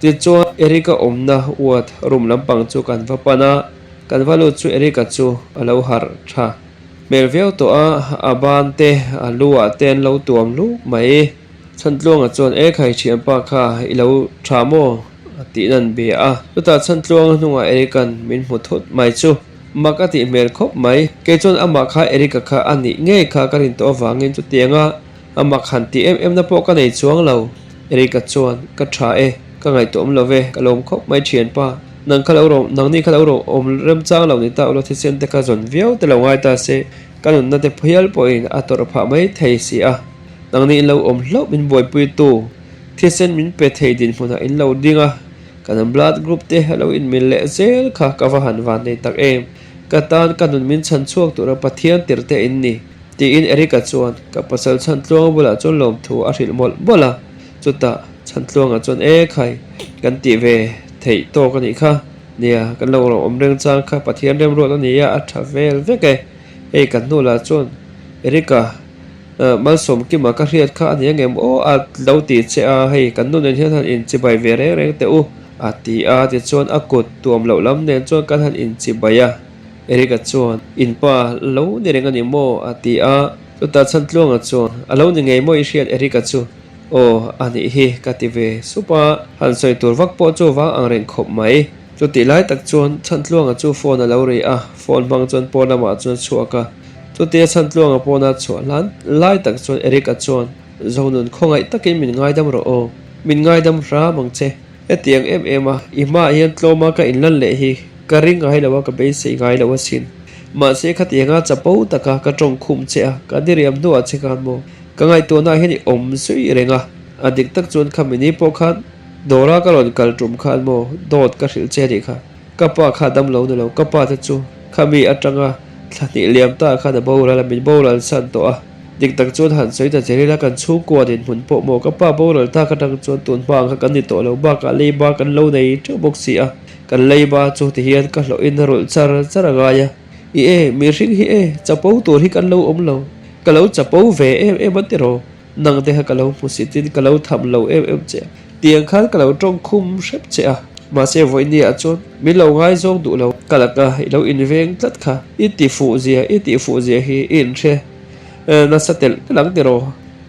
tichuan Eric-a awmna uat room lampang chu kan va pan a kan va lut chu Eric-a chu a lo harh tha. Hmel viau tawh a, a ban te, a lu ah te an lo tuam luh mai. Chhantluanga chuan, E khai thianpa kha i lo tha maw? a tih nan bia a. Chutah Chhantluanga hnungah Eric-a'n min hmu thut mai chu mak a tih hmel khawp mai. Kei chuan amah kha Eric-a kha a nih ngei kha ka rin tawh avangin chutianga a mak han tih em em na pawh ka nei chuang lo. Eric-a chuan, Ka tha e, ka ngaihtuah awm lo ve, ka lawm khawp mai thianpa. Nang kha lo rawh, nangni kha lo rawh awm remchang lo ni ta ulaw thisen te kha zawn viau te lo ngai ta se, ka nunna te phial pawhin a tawrh phah mai thei si a. Nangni in lo awm hlauh min buaipuitu, thisen min pe thei dinhmunah in lo ding a, kan blood group te a lo inmil leh zel kha ka va han van nei tak em. Ka tan ka nun min chhan chhuak tura Pathian tirh te in ni, tiin Erica chuan ka pasal Chhantluanga bulah chuan lawmthu a hrilh mawlh mawlh a, chutah Chhantluanga chuan e khai kan tih ve theih tawk a nih kha. Nia, kan lo rawh awm reng chang kha Pathian remruat a ni a, a tha vel vek e. Hei kan hnu lah chuan Erica Malsawmkima ka hriat kha a ni angem aw a lo ti che a, hei kan nu nen hian han inchibai ve reng reng teh u a ti a, tichuan a kut tuam loh lam nen chuan kan han inchibai a. Erica chuan in pa lo ni reng a ni maw a ti a, chutah Chhantluanga chuan a lo ni ngei maw i hriat Erica chu? Aw, a nih hi ka ti ve sup a, han sawi tur vak pawh chu vang ang reng khawp mai. Chutih lai tak chuan Chhantluanga chu phone a lo ri a, phone hmang chuan pawn lamah chuan a chhuak a. Chutia Chhantluanga pawna chhuah hlan lai tak chuan Eric-a chuan, Zonun khawngaih takin min ngaidam rawh aw, min ngaidam hram ang che. Hetiang em em a, i hmaah hian tlawma ka inlan leh hi ka ring ngai lo a, ka beisei ngai lo asin. Mahse khatianga chapo taka ka tawng khum che a, ka diriam hnuah che khan maw? Ka ngaihtuahnaah hian i awm zui reng a, a dik tak chuan kha mini pawh khan dawra ka rawn kal tum khan maw dawt ka hrilh che anih kha. Ka pa kha dam lo ni lo, ka pa te chu kha mi atanga thla hnih liam ta khan a boral a, min boral san tawh a. Dik tak chuan han sawi ta che rila kan chhungkua dinhmun pawh maw ka pa boral tak atang chuan tun hma ang kha kan ni tawh lo bakah leiba kan lo nei teuh bawk si a, kan leiba chu tihian ka hlawhin a rulh char char a ngai a. I e, mihring hi e, chapo tur hi kan lo awm lo. Ka lo chapo ve em em a tiraw? Nang te kha ka lo hmusitin ka lo tham lo em em che a. Tiang khan ka lo tawng khum hrep che a. Mahse vawinia chuan min lo ngaizawng duh lo. Ka laka i lo inveng tlat kha. I ti fuh zia, i tih fuh zia hi i inhre nasa telh telh ang tiraw?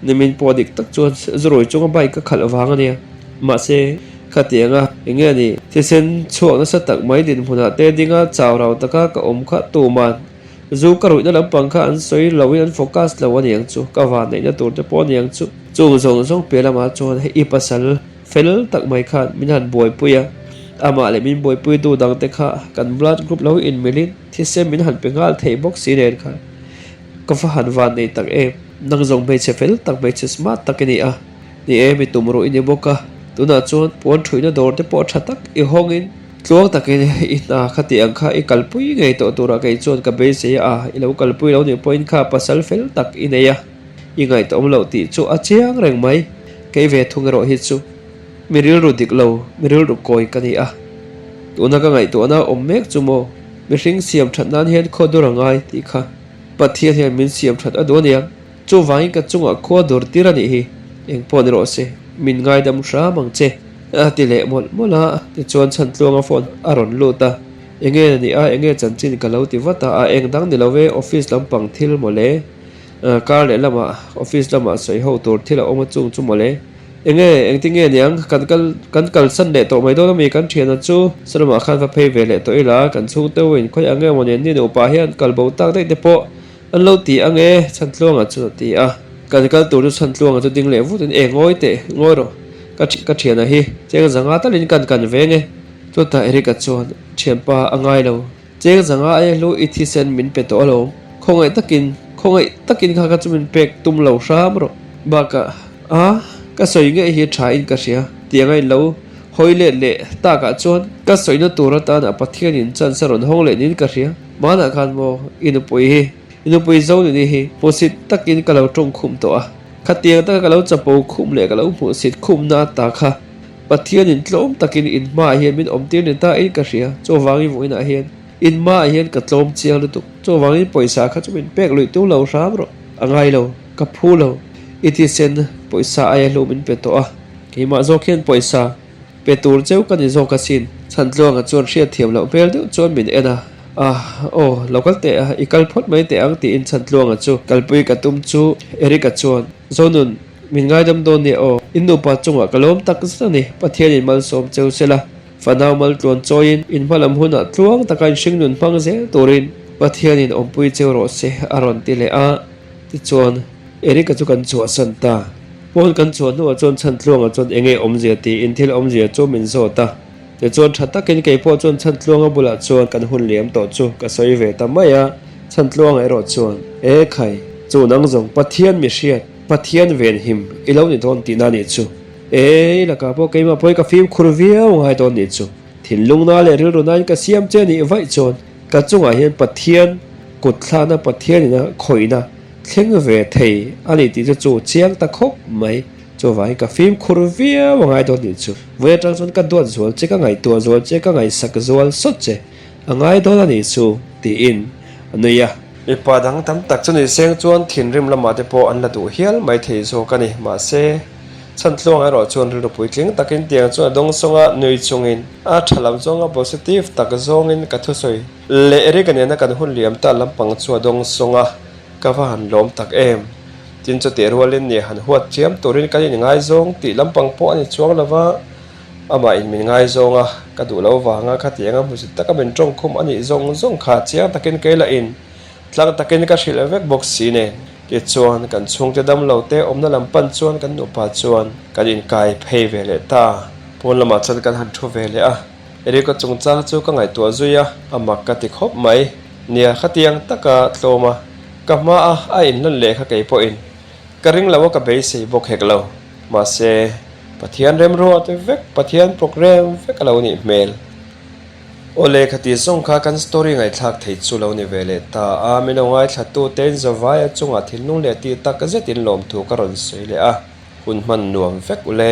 Nimin pawh dik tak chuan zurui chunga bike ka khalh vang a nia. Mahse, khatianga eng nge ni? Thisen chhuak nasa tak mai dinhmunah te dinga chau rau taka ka awm kha tuman zu ka ruihna lampang kha an sawi loin an focus lo a niang chu, ka vanneihna tur te pawh a niang chu. Chung zawng zawng piah lamah chuan hei i pasal fel tak mai khan min han buaipui a, amah leh min buaipuitu dangte kha kan blood group lo inmilhin thisen min han pe nghal thei bawk si nen kha. Ka va han van nei tak em? Nang zawng hmeichhe fel tak, hmeichhe smart tak i ni a. Ni e, mi tum ruh i ni bawk a. Tunah chuan puan thuihna dawr te pawh tha tak i hawngin tluang takin i hna kha tih ang kha i kalpui ngei tawh turah kei chuan ka beisei a, i lo kalpui lo nih pawhin kha pasal fel tak i nei a, i ngaihtuahawm loh tih chu a chiang reng mai. Kei ve thung erawh hi chu mi rilru dik lo, mi rilru kawi ka ni a. Tuna ka ngaihtuahna awm mek chu maw? Mihring siam that nan hian khaw dur a ngai tih kha Pathian hian min siam that a duh a nia. Chuvangin ka chungah khua dur tir a nih hi. Eng pawh ni rawh se, min ngaidam hram ang che a ti leh mawlh mawlh a. Tichuan Chhantluanga phone a rawn lut a. Enge ni a, enge chanchin ka lo ti vat a, a eng dang ni lo e, office lampang thil mawle, kar leh lamah office lamah sawi ho tur thil a awm a chung chu mawle. Enge, engtin nge niang, kan kal kan kalsan leh tawh mai dawn ami kan thiana chu salamah khan va phei ve leh tawh ila, kan chhungte ho in khawi ang nge maw nen ni nupa hian kal bo tak daih te pawh An lo ti ang e, Chhantluanga chuan a ti a. Kan kal tur chu Chhantluanga chu ding leh vutin, E ngawi teh, ngawi rawh, ka ka thiana hi cheng zanga talin kan kan veng e. Chutah Eric-a chuan, Thianpa, a ngai lo. Cheng zanga aia hlu i thisen min pe tawh alawm. Khawngaih takin, khawngaih takin kha kha chu min pek tum lo hram rawh. Bakah, a, ka sawi ngei hi tha in ka hria, tih anga in lo hawi let leh takah chuan ka sawina tur atana Pathianin chance a rawn hawng leh niin ka hria. Hmanah khan maw i nupui hi, i nupui Zonuni hi hmuhsit takin ka lo tawng khum tawh a, khatiang taka ka lo chapo khum leh ka lo hmuhsit khumna ata kha Pathianin tlawm takin in hmaah hian min awmtir ni ta in ka hria, chuvangin vawiinah hian in hmaah hian ka tlawm chiang lutuk, chuvangin pawisa kha chu min pek luih tum lo hram rawh, a ngai lo, ka phu lo, i thisen pawisa aia hlu min pe tawh a, keimah zawk hian pawisa. Pe tur cheu ka ni zawk asin. Chhantluanga chuan hriatthiam loh hmel deuh chuan min en a. Ah, aw, lo kal teh a, i kal phawt mai teh ang tiin Chhantluanga chu kalpui ka tum chu Eric-a chuan, Zonun, min ngaidam dawn nia aw, in nupa chungah ka lawm tak zet a ni, Pathianin malsawm cheu se la, fanau maltluan chawiin in hmalam hunah tluang taka in hringnun hmang zel turin Pathianin awmpui cheu rawh se a rawn ti leh a. Tichuan, Eric-a chu kan chhuahsan ta. Pawn kan chhuah hnuah chuan Chhantluanga chuan eng nge awmzia tiin thil awmzia chu min zawt a. Tichuan tha takin kei pawh chuan Chhantluanga bulah chuan kan hun liam tawh chu ka sawi ve ta mai a. Chhantluanga erawh chuan, E khai, chu nang zawng Pathian mi hriat, Pathian venhim i lo ni dawn tihna nih chu. E, i lakah pawh keimah pawhin ka fimkhur viau ngai dawn nih chu. Thinlungna leh rilru nain ka siam che nih vaih chuan ka chungah hian Pathian kut thlahna Pathianin a khawihna thleng ve thei a ni tih chu chu chiang ta khawp mai. Chuvangin ka fimkhur viau a ngai dawn nih chu. Vawi atang chuan ka duat zual che, ka ngaihtuah zual che, ka ngaihsak zual sawt che a ngai dawn a nih chu tiin a nui a. Mipa dang tam tak chu ni seng chuan thinrim lamah te pawh an la duh hial mai thei zawk a ni. Mahse, Chhantluang erawh chuan rilru puitling takin tiang chuan a dawng sawng a, nui chungin a tha lam zawnga positive tak zawngin ka thusawi leh Eric-a nena kan hun liam ta lampang chu a dawng sawng a, ka va han lawm tak em. Tin chutih rualin nih han huat chiam turin kan inngaizawng tih lampang pawh a ni chuang lo va, amah in min ngaizawng a, ka duh lo vanga khatianga hmusit taka min tawngkhum a nih zawng zawng kha chiang takin kei lah in Tlang takin ka hrilh vek bawk si nen. Tichuan, kan chhungte damlo te awmna lam pan chuan kan nupa chuan kan inkai phei ve leh ta. Pawn lamah chuan kan han thu ve leh a. Erika chungchang chu ka ngaihtuah zui a, a mak ka ti khawp mai. Nia, khatiang taka tlawm a, ka hma a a inhlan leh kha kei pawhin ka ring lo a ka beisei bawk hek lo. Mahse, Pathian remruat vek, Pathian programme vek a lo nih hmel. Awle khati zawng kha kan story ngaihthlak thei chu lo ni ve leh ta a, min lo ngaithla tu tein Zavaia chungah thinlung leh tih tak zetin lawmthu ka rawn sawi leh a, hun hman nuam vek ule.